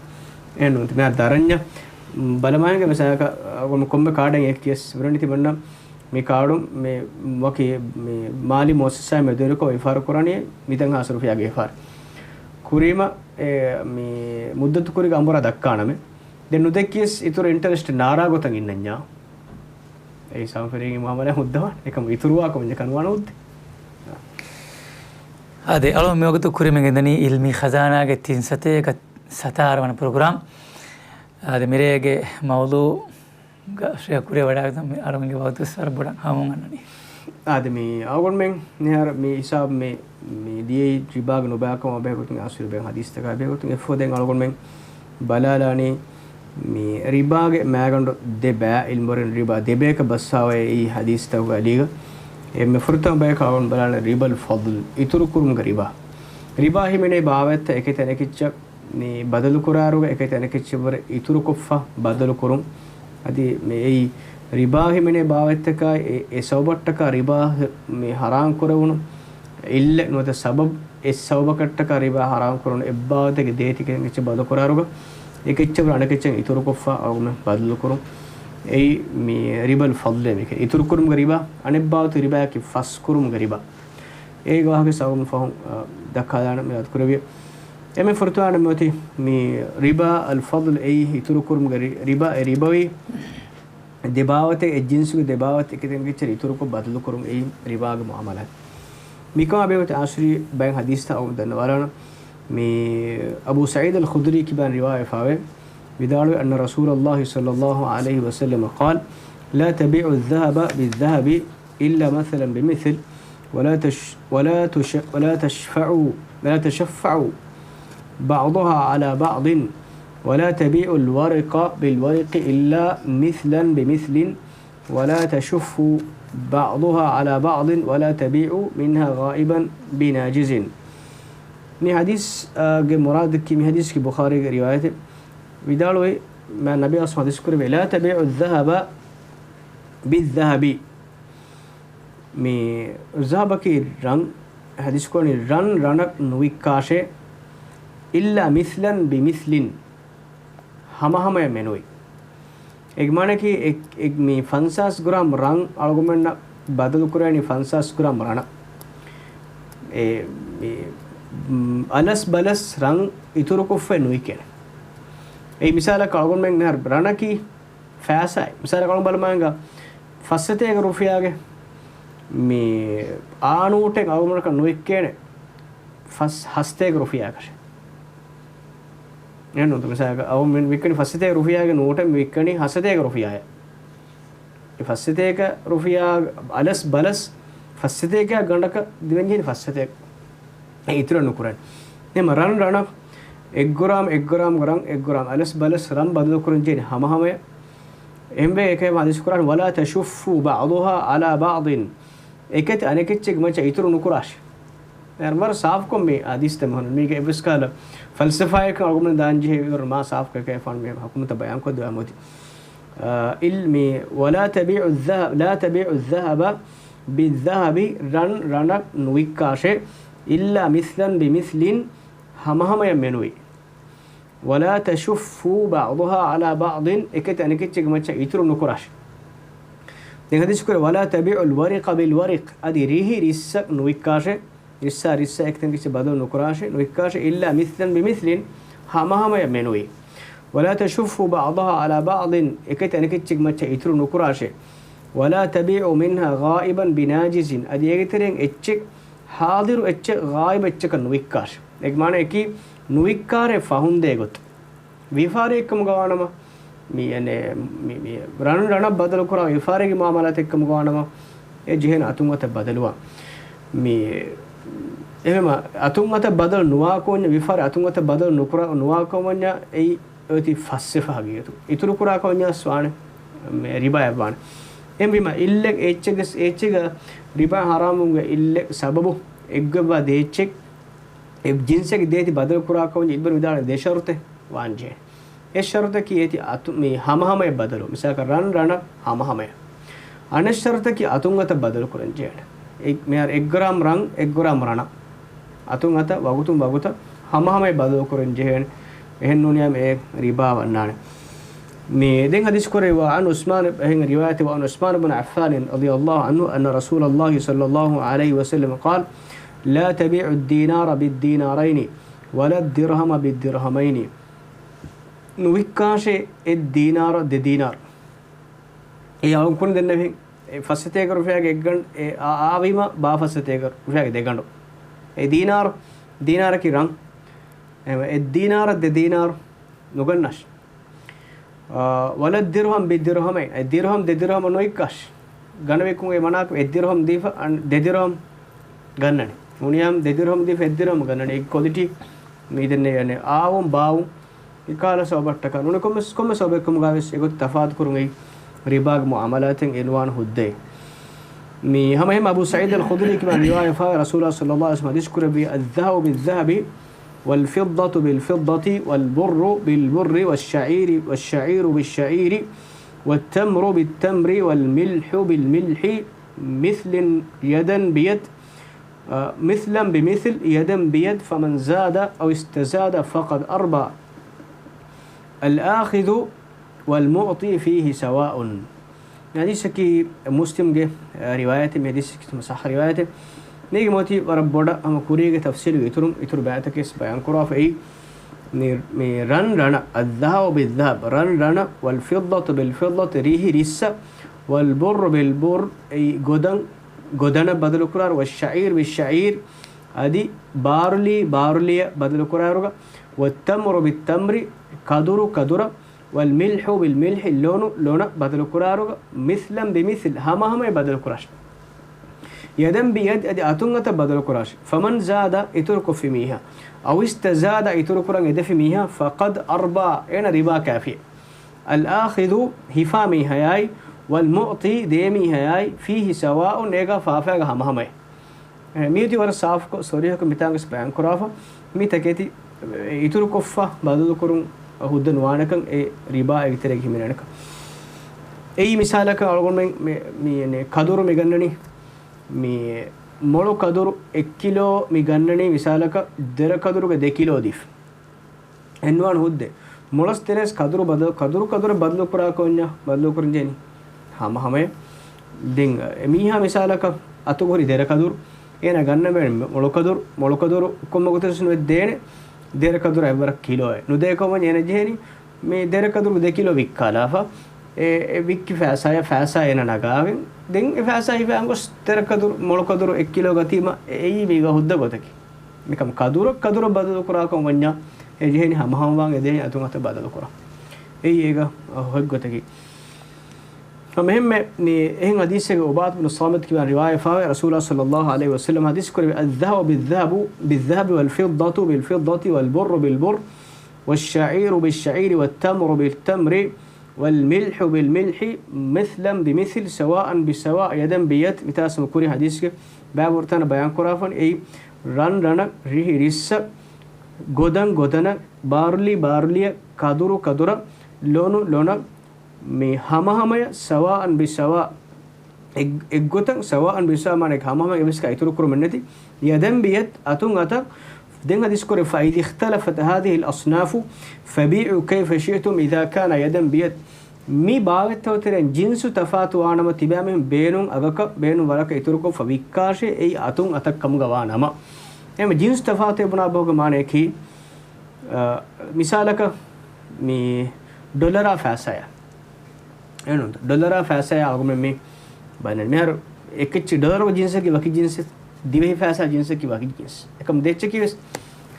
އެހެން ނޫން. މިހާރު ދަރަންޏަށް ބަލަމާހެންގެ މިސާލަކަށް އަޅުގަނޑު ކޮންމެ ކާޑެއް އެ ކިޔަސް ވެރަނިތި މަންނަ މި ކާޑު މި ވަކި މި މާލީ މުއައްސަސާއެއް މެދުވެރިކޮށް ވިޔަފާރި ކުރަނީ މިތަން ހާސް ރުފިޔާގެ ވިޔަފާރި. ކުރީމަ އެ މި މުއްދަތު ކުރީގަ އަނބުރާ ދައްކާނަމޭ. ދެން ނުދެއްކިޔަސް އިތުރު އިންޓަރެސްޓް ނާރާ ގޮތަށް އިންނަންޏާ. އެ ހިސާބުން ފެރީގެ މުއާމަލާ ހުއްދަވާނެ. އެކަމު އިތުރުވާ ކަމަށް ކަނުވާނެ ހުއްދަ. އާދެ، އަޅު މިވަގުތު ކުރިމަގެން ދަނީ އިލްމީ ޚަޒާނާގެ ތިން ސަތޭކަ ސަތާރަ ވަނަ ޕްރޮގްރާމް. އާދެ، މިރޭގެ މައުޟޫގަ ޝޭޚް ކުރިއަށް ވަޑާގަތުން މި އަޅުގަނޑުގެ ވަގުތު ވެސް ވަރަށް ބޮޑަށް ހަމަވަން އަންނަނީ. އާދެ، މި އަޅުގަނޑުމެން މިހާރު މި ހިސާބު މި، މި ދިޔައީ ރިބާގެ ނުބައިކަމާ ބެހޭގޮތުން އަސްލު ބެހޭ ހަދީސްތަކާ ބެހޭގޮތުން އެފަދައިން އަޅުގަނޑުމެން ބަލާލާނީ މި ރިބާގެ މައިގަނޑު ދެ ބައި، އިލްމުވެރިން ރިބާ ދެ ބަޔަކަށް ބައްސަވައި އެއީ ހަދީސްތަކުގެ އަލީގަ. އެންމެ ފުރަތަމަ ބަޔަކަށް އަޅުގަނޑު ބަލާނީ ރިބަލް ފަޟްލު، އިތުރު ކުރުމުގެ ރިބާ. ރިބާ ހިމެނޭ ބާވަތްތައް އެކި ތަނެކިއްޗަށް މި ބަދަލުކުރާއިރުގަ އެކައްޗެއް އަނެކައްޗެއްވުރެ އިތުރުކޮށްފަ ބަދަލުކުރުން. އަދި މި އެއީ ރިބާ ހިމެނޭ ބާވަތްތަކާއި އެ، އެ ސަބަބަށްޓަކާ ރިބާ މި ހަރާން ކުރެވުނު އިއްލަތް ނުވަތަ ސަބަބު، އެ ސަބަބަކަށްޓަކާ ރިބާ ހަރާން ކުރުނު އެއްބާވަތެއްގެ ދޭތި ކައެއް އެއްޗެއް ބަދަލުކުރާއިރުގަ އެކައްޗެއްވުރެ އަނެކައްޗެއް އިތުރުކޮށްފަ އަޅުގަނޑުމެން ބަދަލުކުރުން. އެއީ މި ރިބަލް ފަޟްލޭ މިކަން. އިތުރުކުރުމުގެ ރިބާ، އަނެއްބާވަތު ރިބާއަކީ ފަސްކުރުމުގެ ރިބާ. އޭގެ ވާހަކަ ސަބަބުން ފަހުން، އަ، ދައްކާލާނަން މި އަދުކުރެވި. އެމެ ފުރަތަމަ މި އޮތީ މި ރިބާ އަލް ފަޟްލް އެއީ އިތުރުކުރުމުގެ ރި-، ރިބާ، އެ ރިބަވީ ދެބާވަތެއް، އެއް ޖިންސުގެ ދެބާވަތެއް އެކައްޗެއް އިތުރުކޮށް ބަދަލުކުރުން އެއީ ރިބާގެ މުއާމަލާތް. މިކަމާ ބެހޭގޮތަށް އާސިރީ ބައެއް ޙަދީޘްތައް އަޅުގަނޑު ދަންނަވާލާނަން. މި އަބޫ ސަޢީދު އަލް ޚުދްރީ ކިބައިން ރިވާވެފަވޭ. ވިދާޅުވި، أن رسول الله صلى الله عليه وسلم قال: لا تبيعوا الذهب بالذهب إلا مثلا بمثل، ولا تش-، ولا تش-، ولا تشفعوا، ولا تشفعوا بعضها على بعض، ولا تبيعوا الورق بالورق إلا مثلا بمثل، ولا تشفوا بعضها على بعض، ولا تبيعوا منها غائبا بناجز. މި ޙަދީޘް، އާ، ގެ މުރާދަކީ، މި ޙަދީޘް ކީ ބުޚާރީގެ ރިވާޔަތެއް. ވިދާޅުވި، މާ ނަބީ އަސް ޙަދީޘް ކުރެވޭ، لا تبيعوا الذهب بالذهب. މި ޒަހަބަކީ ރަން، ޙަދީޘް ކުރަނީ ރަން ރަނަށް ނުވިއްކާށޭ، إلا مثلا بمثل، ހަމަހަމަޔަށް މެނުވީ. އޭގެ މާނައަކީ އެ، އެ، މި ފަންސާސް ގްރާމް ރަން އަޅުގަނޑުމެންނަށް ބަދަލު ކުރެވޭނީ ފަންސާސް ގްރާމް ރަނަށް. އެ، މި، މް، އަލަސް ބަލަސް ރަން އިތުރުކޮށްފައި ނުވިއްކޭނެ. އެއީ މިސާލަކަށް އަޅުގަނޑުމެން މިހާރު ރަނަކީ ފައިސާއެއް. މިސާލަކަށް އަޅުގަނޑު ބަލަމާ އެނގާ ފައްސަތޭކަ ރުފިޔާގެ މި އާ ނޫޓެއް އަޅުގަނޑަކަށް ނުވިއްކޭނެ ފަސް ހަސަތޭކަ ރުފިޔާއަކަށެއް. އެހެންނު މިސާލަކަށް އަޅުގަނޑު މި ވިއްކަނީ ފައްސަތޭކަ ރުފިޔާގެ ނޫޓެއް މި ވިއްކަނީ ހަސަތޭކަ ރުފިޔާއަށް. އެ ފައްސަތޭކަ ރުފިޔާ އަލަސް ބަލަސް ފައްސަތޭކަ ގަނޑަކަށް ދިވެންޖެހެނީ ފައްސަތޭކަ. އެ އިތުރަށް ނުކުރަން. އެހެން ރަން ރަނަށް އެއް ގްރާމް އެއް ގްރާމް ރަން އެއް ގްރާމް އަލަސް ބަލަސް ރަން ބަދަލު ކުރަން ޖެހެނީ ހަމަހަމަޔަށް. އެހެންވެ އެކަމަށް ޙަދީޘް ކުރާނީ، ولا تشفوا بعضها على بعض. އެކަތި އަނެކެއްޗެއްގެ މައްޗަށް އިތުރު ނުކުރާށި. އޭރު ވަރަށް ސާފުކޮށް މި ޙަދީޘްތައް މި ހުންނަނީ. މީގެ އެއްވެސް ކަހަލަ ފަލްސަފާއެއް އަޅުގަނޑު ދާން ޖެހޭ ވަރަށް މާ ސާފުކޮށް އެކަން މި ޙުކުމްތައް ބަޔާންކޮށްދެވާ މިއޮތީ. އާ، އިލް މި، ولا تبيعوا الذهب، لا تبيعوا الذهب بالذهب، ރަން ރަނަށް ނުވިއްކާށޭ، إلا مثلا بمثل، ހަމަހަމަޔަށް މެނުވީ. ولا تشفوا بعضها على بعض، އެކަތި އަނެކެއްޗެއްގެ މައްޗަށް އިތުރު ނުކުރާށި. ދެން ޙަދީޘް ކުރެ، ولا تبيعوا الورق بالورق، އަދި ރިހި ރިއްސަށް ނުވިއްކާށޭ، ރިއްސާ ރިއްސާ އެކަތި އަނެކެއްޗެއް ބަދަލު ނުކުރާށޭ، ނުވިއްކާށޭ، إلا مثلا بمثل، ހަމަހަމަޔަށް މެނުވީ. ولا تشفوا بعضها على بعض، އެކަތި އަނެކެއްޗެއްގެ މައްޗަށް އިތުރު ނުކުރާށޭ. ولا تبيعوا منها غائبا بناجز، އަދި އޭގެ ތެރެއިން އެއްޗެއް ޙާޟިރު އެއްޗެއް ޣާއިބު އެއްޗަކަށް ނުވިއްކާށި. އޭގެ މާނައަކީ ނުވިއްކާށޭ ފަހުން ދޭ ގޮތަށް. ވިޔަފާރިއެއްކަމުގަ ވާނަމަ، މި، އެނެ، މި، މި ރަން ރަނަށް ބަދަލުކުރާ ވިޔަފާރީގެ މުއާމަލާތެއްކަމުގަ ވާނަމަ، އެ ޖެހޭނެ އަތުން އަތަށް ބަދަލުވާ. މި، އެހެމަ އަތުން އަތަށް ބަދަލު ނުވާކަމަށް، ވިޔަފާރި އަތުން އަތަށް ބަދަލު ނުކުރާ، ނުވާކަމަށް އެއީ އޮތީ ފައްސެފަ ހަގީގަތު. އިތުރުކުރާ ކަމަށް ވާނެ، މެ ރިބާއެއް ވާނެ. އެހެންވީމަ އިއްލަތް އެއްޗެއްގެ، އެއްޗެއްގަ ރިބާ ހަރާމުވުމުގެ އިއްލަތް ސަބަބު އެއްގޮތްވާ ދޭއްޗެއް، އެ ޖިންސެއްގެ ދޭތި ބަދަލުކުރާ ކަމަށް އިއްބަރު ވިދާޅުވި ދެ ޝަރުތެއް ވާންޖެހޭ. އެއް ޝަރުތަކީ އޭތި އަތު، މި ހަމަހަމަޔަށް ބަދަލު. މިސާލަކަށް ރަން ރަނަށް ހަމަހަމަޔަށް. އަނެއް ޝަރުތަކީ އަތުން އަތަށް ބަދަލު ކުރަން ޖެހޭނެ. އެ، މިހާރު އެއް ގްރާމް ރަން، އެއް ގްރާމް ރަނަށް. އަތުން އަތަށް ވަގުތުން ވަގުތަށް ހަމަހަމަޔަށް ބަދަލު ކުރަން ޖެހޭނެ. އެހެން ނޫނީ އެ ރިބާ ވަންނާނެ. މި ދެން ޙަދީޘް ކުރެވި، وعن عثمان، އެހެން ރިވާޔަތެއް، وعن عثمان بن عفان رضي الله عنه أن رسول الله صلى الله عليه وسلم قال: لا تبيعوا الدينار بالدينارين ولا الدرهم بالدرهمين. ނުވިއްކާށޭ އެއް ދީނާރަށް ދެ ދީނާރު. އެ އަޅުން ކުނި ދެންނެވި. އެ ފައްސަތޭކަ ރުފިޔާގެ އެއްގަނޑު، އެ އާ، އާވީމަ ބާ ފައްސަތޭކަ ރުފިޔާގެ ދެގަނޑު. އެ ދީނާރު، ދީނާރަކީ ރަން. އެ، އެއް ދީނާރަށް ދެ ދީނާރު ނުގަންނާށި. އާ، ولا الدرهم بالدرهمين. އެއް ދިރުހަމް ދެ ދިރުހަމަށް ނުވިއްކާށި. ގަނެވިއްކުމުގެ މަނާކަށް އެއް ދިރުހަމް ދީފަ، އަން، ދެ ދިރުހަމް ގަންނަނީ. ނޫނީ ދެ ދިރުހަމް ދީފަ އެއް ދިރުހަމް ގަންނަނީ. އެ ކޮލިޓީ މި ދެންނެވި އާވުން ބާވުން. އެކަހަލަ ސަބަބަށްޓަކާ ނޫނީ ކޮންމެސް، ކޮންމެ ސަބަބެއްކަމުގަވެސް އެގޮތަށް ތަފާތުކުރުން އެއީ ރިބާގެ މުއާމަލާތެއް އެންވާން ހުއްދައެއް. މި ހަމައެހެން އަބޫ ސަޢީދު އަލް ޚުދްރީ ކިބައިން ރިވާޔަތްވެފަ ރަސޫލާ ޞައްލައްލާހު ޢަލައިހި ވަސައްލަމަ ޙަދީޘް ކުރެއްވި، الذهب بالذهب والفضة بالفضة والبر بالبر والشعير، والشعير بالشعير والتمر بالتمر والملح بالملح مثل يدا بيد، آه، مثلا بمثل يدا بيد، فمن زاد أو استزاد فقد أربى. الآخذ والمعطي فيه سواء. ޙަދީޘަކީ މުސްލިމްގެ، އަ، ރިވާޔަތެއް، މި ޙަދީޘަކީ ޞައްޙަ ރިވާޔަތެއް. މީގެ މަތީ ވަރަށް ބޮޑަށް ހަމަ ކުރީގެ ތަފްޞީލުގެ އިތުރުން، އިތުރު ބަޔާންތަކެއް ބަޔާން ކުރާފައި. މި، މި ރަން ރަނަށް، الذهب بالذهب، ރަން ރަނަށް، والفضة بالفضة، ރީހި ރިއްސަށް، والبر بالبر، އެއީ ގޮދަން ގޮދަނަށް ބަދަލުކުރާރު، والشعير بالشعير، އަދި ބާރުލީ ބާރުލިއަށް ބަދަލުކުރާރުގަ، والتمر بالتمر، ކަދުރު ކަދުރަށް، والملح بالملح، ލޮނު ލޮނަށް ބަދަލުކުރާރުގަ، مثلا بمثل، ހަމަހަމަޔަށް ބަދަލުކުރާށި. يدا بيد، އަދި އަތުން އަތަށް ބަދަލުކުރާށި. فمن زاد، އިތުރުކޮށްފި މީހާ، أو استزاد، އިތުރުކުރަން އެދެފި މީހާ، فقد أربى، އޭނަ ރިބާ ކާފި. الآخذ، ހިފާ މީހަޔާއި، والمعطي، ދޭ މީހަޔާއި، فيه سواء، އޭގަ ފާފައިގަ ހަމަހަމަޔަށް. އެ، މިއޮތީ ވަރަށް ސާފުކޮށް ސޮރީހަކޮށް މިތާނގަސް ބަޔާންކުރާފަ. މި ތަކެތި، އެ، އިތުރުކޮށްފަ ބަދަލުކުރުން ހުއްދަ ނުވާނެކަން އެ ރިބާ އެގިތެރޭގަ ހިމެނޭނެކަން. އެއީ މިސާލަކަށް އަޅުގަނޑުމެން މި، މި، އެ، ކަދުރު މި ގަންނަނީ، މި މޮޅު ކަދުރު އެއް ކިލޯ މި ގަންނަނީ މިސާލަކަށް ދެރަ ކަދުރުގެ ދެ ކިލޯ ދީފަ. އެއްނުވާނެ ހުއްދަ. މޮޅަސް ދެރަސް ކަދުރު ބަދަލު، ކަދުރު ކަދުރަށް ބަދަލުކުރާކަށް ވަންޏާ ބަދަލުކުރަންޖެހެނީ ހަމަހަމަޔަށް. ދެން އެ މީހާ މިސާލަކަށް އަތުގަ ހުރި ދެރަ ކަދުރު، އޭނަ ގަންނަން ބޭނުން މޮޅު ކަދުރު، މޮޅު ކަދުރު ކޮންމެ ގޮތެއްވެސް ނުވެ ދޭނެ، ދެރަ ކަދުރަށް އެއްވަރަށް ކިލޯއެއް. ނުދޭކަށް ވަންޏާ އޭނަ ޖެހެނީ މި ދެރަ ކަދުރު ދެ ކިލޯ ވިއްކާލާފަ. އެ، އެ ވިއްކި ފައިސާޔަށް ފައިސާ އޭނަ ނަގާގެން. ދެން އެ ފައިސާ ހިފާގޮސް ދެރަ ކަދުރު، މޮޅު ކަދުރު އެއް ކިލޯ ގަތީމަ އެއީ މީގަ ހުއްދަ ގޮތަކީ. މިކަމަށް ކަދުރަށް ކަދުރަށް ބަދަލުކުރާކަށް ވަންޏާ، އެ ޖެހެނީ ހަމަހަމަވާން އެދޭނީ އަތުން އަތަށް ބަދަލުކުރަން. އެއީ އޭގަ އޮތް ގޮތަކީ. ހަމަ އެހެންމެ މި އެހެން ޙަދީޘެއްގެ ޢުބާދަ ބިން ޞާމިތު ކިޔާ ރިވާޔަތް ފާވޭ، ރަސޫލާ ޞައްލައްލާހު ޢަލައިހި ވަސައްލަމަ ޙަދީޘް ކުރެއްވި، الذهب بالذهب، بالذهب والفضة بالفضة والبر بالبر والشعير بالشعير والتمر بالتمر والملح بالملح مثلا بمثل سواء بسواء يدا بيد. މިތާ ސަމަ ކުރި ޙަދީޘްގެ ބައިވަރު ތަނަށް ބަޔާން ކުރާފަން އެއީ ރަން ރަނަށް، ރީހި ރިއްސަށް، ގޮދަން ގޮދަނަށް، ބާރުލީ ބާރުލިއަށް، ކަދުރު ކަދުރަށް، ލޮނު ލޮނަށް، މި ހަމަހަމަޔަށް، سواء بسواء، އެއް، އެއްގޮތަށް، سواء بسواء މާނައަކީ ހަމަހަމަ އެއްވެސް އިތުރު ކުރުމެއް ނެތި. يدا بيد، އަތުން އަތަށް. ދެން ޙަދީޘް ކުރެ، فإذا اختلفت هذه الأصناف فبيعوا كيف شئتم إذا كان يدا بيد. މި ބާވަތްތަކުގެ ތެރެއިން ޖިންސު ތަފާތު ވާނަމަ، ތިބާމީހުން ބޭނުން އަގަކަށް ބޭނުން ވަރަކަށް އިތުރުކޮށްފަ ވިއްކާށޭ، އެއީ އަތުން އަތަށް ކަމުގަ ވާ ނަމަ. އެހެން ޖިންސު ތަފާތު ބުނާ ބަހުގެ މާނައަކީ، އަ، މިސާލަކަށް މި ޑޮލަރާ ފައިސާޔާ. އެހެން ޑޮލަރާ ފައިސާޔާ އަޅުގަނޑުމެން މި ބަލަން. މިހާރު އެކެއްޗެއް ޑޮލަރު ޖިންސަކީ ވަކި ޖިންސެއް، ދިވެހި ފައިސާ ޖިންސަކީ ވަކި ޖިންސް. އެކަމް ދެއްޗަކީ ވެސް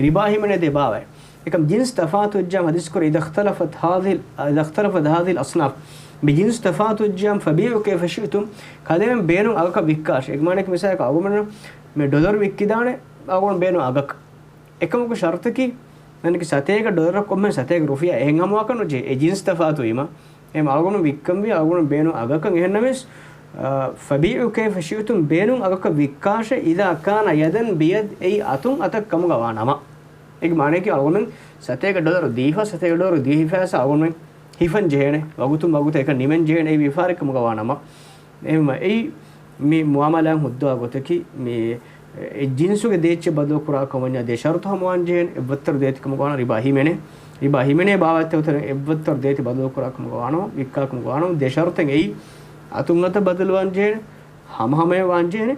ރިބާ ހިމެނޭ ދެ ބާވައެއް. އެކަމް ޖިންސް ތަފާތު ވެއްޖާމަ ޙަދީޘް ކުރެ، إذا اختلفت هذه، إذا اختلفت هذه الأصناف، މި ޖިންސް ތަފާތު ވެއްޖާމަ، فبيعوا كيف شئتم، ކަލޭމެން ބޭނުން އަގަކަށް ވިއްކާށޭ. އޭގެ މާނައަކީ މިސާލަކަށް އަޅުގަނޑުމެން މި ޑޮލަރު ވިއްކިދާނެ އަޅުގަނޑު ބޭނުން އަގަކަށް. އެކަމަކު ޝަރުތަކީ، މަނަކީ ސަތޭކަ ޑޮލަރަށް ކޮންމެ ސަތޭކަ ރުފިޔާ އެހެން ހަމަވާކަށް ނުޖެހޭ. އެ ޖިންސް ތަފާތުވީމަ، އެހެން އަޅުގަނޑު ވިއްކަންވީ އަޅުގަނޑު ބޭނުން އަގަކަށް. އެހެންނަމަވެސް، އަ، فبيعوا كيف شئتم، ބޭނުން އަގަކަށް ވިއްކާށޭ، إذا كان يدا بيد، އެއީ އަތުން އަތަށް ކަމުގަ ވާ ނަމަ. އޭގެ މާނައަކީ އަޅުގަނޑު ސަތޭކަ ޑޮލަރު ދީފަ، ސަތޭކަ ޑޮލަރު ދިވެހި ފައިސާ އަޅުގަނޑު ހިފަން ޖެހޭނެ، ވަގުތުން ވަގުތަށް އެކަން ނިމެން ޖެހޭނެ، އެއީ ވިޔަފާރި ކަމުގަ ވާ ނަމަ. އެހެންވީމަ އެއީ މި މުއާމަލާތް ހުއްދަވާ ގޮތަކީ، މި އެ ޖިންސުގެ ދޭއްޗެއް ބަދަލުކުރާކަށް ވަންޏާ ދެ ޝަރުތު ހަމަވާން ޖެހޭނެ، އެއްވައްތަރު ދޭތި ކަމުގަ ވާނަމަ ރިބާ ހިމެނޭ. ރިބާ ހިމެނޭ ބާވަތްތަކުގެ ތެރެއިން އެއްވައްތަރު ދޭތި ބަދަލުކުރާ ކަމުގަ ވާނަމަ، ވިއްކާ ކަމުގަ ވާނަމަ، ދެ ޝަރުތެއް އެއީ އަތުން އަތަށް ބަދަލުވާން ޖެހޭނެ، ހަމަހަމަޔަށް ވާން ޖެހޭނެ.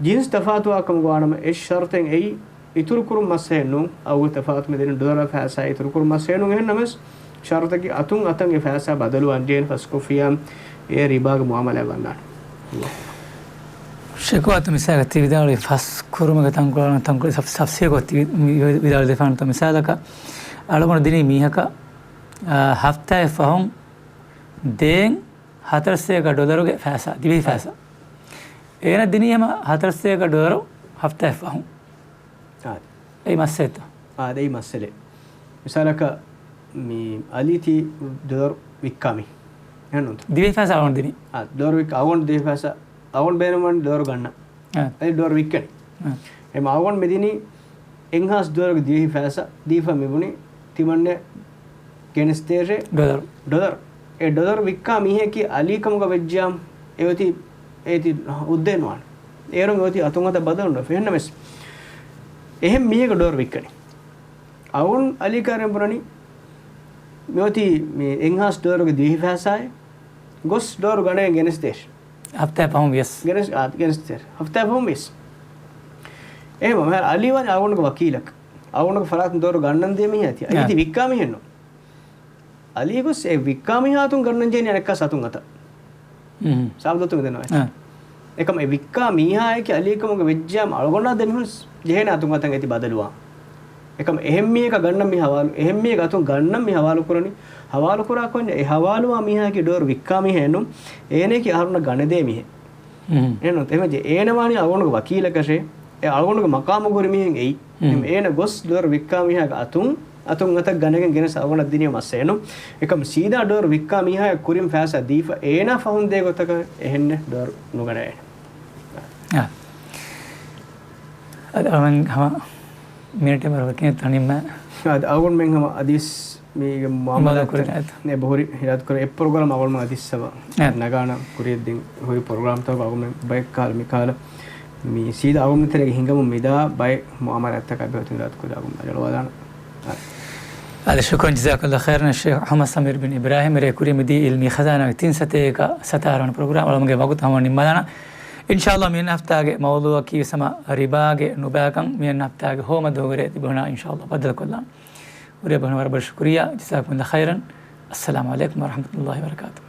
ޖިންސް ތަފާތުވާ ކަމުގަ ވާނަމަ، އެއް ޝަރުތެއް އެއީ އިތުރުކުރުން މައްސަލައެއް ނޫން. އަގުގެ ތަފާތު މިދެން ޑޮލަރާ ފައިސާ އިތުރުކުރުން މައްސަލައެއް ނޫން. އެހެންނަމަވެސް، ޝަރުތަކީ އަތުން އަތަށް އެ ފައިސާ ބަދަލުވާން ޖެހޭނެ ފަސްކޮށްފިއްޔާ، އެ ރިބާގެ މުއާމަލާތް ވަންނާނެ. ޝެކު އަތު މިސާލަކަށް ތި ވިދާޅުވި ފަސް ކުރުމުގެ ތަންކޮޅު، ތަންކޮޅު ތަފް-، ތަފްސީލްކޮށް ތި ވި-، ވި-، ވިދާޅުވެފާނެތޯ؟ މިސާލަކަށް އަޅުގަނޑު ދިނީ މީހަކަށް، އާ، ހަފްތާއެއް ފަހުން ދޭން ހަތަރުސައްތަ ޑޮލަރުގެ ފައިސާ، ދިވެހި ފައިސާ. އޭނަ ދިނީ ހަމަ ހަތަރުސައްތަ ޑޮލަރު ހަފްތާއެއް ފަހުން. އާދެ. އެއީ މައްސަލައެއްތަ؟ އާދެ، އެއީ މައްސަލައެއް. މިސާލަކަށް މި އަލީ ތި ޑޮލަރު ވިއްކާ މި. އެހެންނޫންތަ؟ ދިވެހި ފައިސާ އަޅުގަނޑު ދިނީ. އާ، ޑޮލަރު ވިއްކާ، އަޅުގަނޑު ދިވެހި ފައިސާ، އަޅުގަނޑު ބޭނުންވަނީ ޑޮލަރު ގަންނަ. އާ. އަލީ ޑޮލަރު ވިއްކަނީ. އާ. އެމަ އަޅުގަނޑު މި ދިނީ އެއްހާސް ޑޮލަރުގެ ދިވެހި ފައިސާ ދީފަ މިބުނީ ތިމަންނެ ގެނެސްދޭށޭ ޑޮލަރު. ޑޮލަރު. އެ ޑޮލަރު ވިއްކާ މީހަކީ އަލީ ކަމުގަ ވެއްޖާމް އެއޮތީ، އޭތި ހުއްދައެއް ނުވާނެ. އޭރުން އެއޮތީ އަތުން އަތަށް ބަދަލުން ނުވެ. އެހެންނަމެސް އެހެން މީހަކަށް ޑޮލަރު ވިއްކަނީ. އަޅުގަނޑު އަލީ ކާރިން ބުނަނީ މިއޮތީ މި އެއްހާސް ޑޮލަރުގެ ދިވެހި ފައިސާއެއް ގޮސް ޑޮލަރު ގަނެގެން ގެނެސްދޭށޭ. ހަފްތާ ފަހުން ވިޔަސް. ގެނެސް، އާ، ގެނެސްދޭށޭ. ހަފްތާ ފަހުން ވިޔަސް. އެހެން މަ، އަލީ ވަނީ އަޅުގަނޑުގެ ވަކީލަކަށް. އަޅުގަނޑުގެ ފަރާތުން ދޮރު ގަންނަން ދިޔަ މީހާ ތި. އަ. އަލީ ތި ވިއްކާ މީހެއް ނޫން. އަލީ ގޮސް އެ ވިއްކާ މީހާ އަތުން ގަންނަން ޖެހެނީ އަނެއްކާސް އަތުން އަތަށް. ހުން. ސާފު ދޮތުން ދެންނަވާ. އަ. އެކަމް އެ ވިއްކާ މީހާއެކޭ އަލީ ކަމުގަ ވެއްޖާމް އަޅުގަނޑާ ދެމިހުން ޖެހޭނެ އަތުން އަތަށް އޭތި ބަދަލުވާ. އެކަމް އެހެން މީހަކަށް ގަންނަން މި ހަވާލު، އެހެން މީހަކަށް އަތުން ގަންނަން މި ހަވާލު ކުރަނީ، ހަވާލު ކުރާ ކޮންޏެއް؟ އެ ހަވާލުވާ މީހާއަކީ ޑޮލަރު ވިއްކާ މީހެއް ނޫން. އޭނައަކީ އަހަރުންނަށް ގަނެދޭ މީހެއް. ހުން. އެހެން ނޫން. އެހެން ވެއްޖެ އޭނަ ވާނީ އަޅުގަނޑުގެ ވަކީލަކަށޭ. އެ އަޅުގަނޑުގެ މަޤާމު ހުރި މީހެއް އެއީ. ހުން. އެހެން އޭނަ ގޮސް ޑޮލަރު ވިއްކާ މީހާގެ އަތުން، އަތުން އަތަށް ގަނެގެން ގެނެސް އަޅުގަނޑަށް ދިނީމަ މައްސަލައެއް ނޫން. އެކަމް ސީދާ ޑޮލަރު ވިއްކާ މީހާއަށް ކުރިން ފައިސާ ދީފަ އޭނާ ފަހުން ދޭ ގޮތަކަށް އެހެންނެއް ޑޮލަރު ނުގަނެ އޭނަ. އާ. އަދި އަޅުގަނޑު ހަމަ މިނެޓެއް ވަރަށް ވަކިން ތަނިންމަ. އަދި އަޅުގަނޑުމެން ހަމަ އަދިވެސް މީގެ މުއާމަލާތް ކުރި އެބަހުރި ހިލާތު ކުރި އެ ޕްރޮގްރާމް އަޅުގަނޑު އަދިސްސަވަ އެ. ނަގާނަ ކުރިއަށް ދިން ހުރި ޕްރޮގްރާމްތަކުގަ އަޅުގަނޑު ބައެއް ކާލަ މި ކާލަ މި ސީދާ އަޅުގަނޑު ތެރޭގެ ހިނގަމުން މިދާ ބައެއް މުއާމަލާތްތަކާ ބެހޭ ތިން ހިލާތު ކުރި އަޅުގަނޑު އަޖަޅުވާލާނަ. އާ. އާދެ، ޝުކުރުން ޖަޒާކަﷲ ޚައިރަން ޝޭޚް އަޙްމަދު ސަމީރު ބިން އިބްރާހީމް ރޭ ކުރި މިދީ ޢިލްމީ ޚަޒާނާގެ ތިން ސަތޭކަ ސަތާރަ ވަނަ ޕްރޮގްރާމް އަޅުގަނޑުގެ ވަގުތު ހަމަ ނިންމާލާނަ. އިންޝާﷲ މިއަންނަ ހަފްތާގެ މައުޟޫޢަކީ ވެސް ހަމަ ރިބާގެ ނުބައިކަން. މިއަންނަ ހަފްތާގެ ހޯމަ ދުވަހުގެ ރޭ ތިބޭފުޅުންނާ އިންޝާﷲ ބައްދަލުކޮށްލާނަ. ހުރި ބަހުން ވަރަށް ބޮޑަށް ޝުކުރިއްޔާ. ޖަޒާކުމުﷲ ޚައިރަން. އައްސަލާމު ޢަލައިކުމް ވަރަޙްމަތުﷲ ވަބަރަކާތު.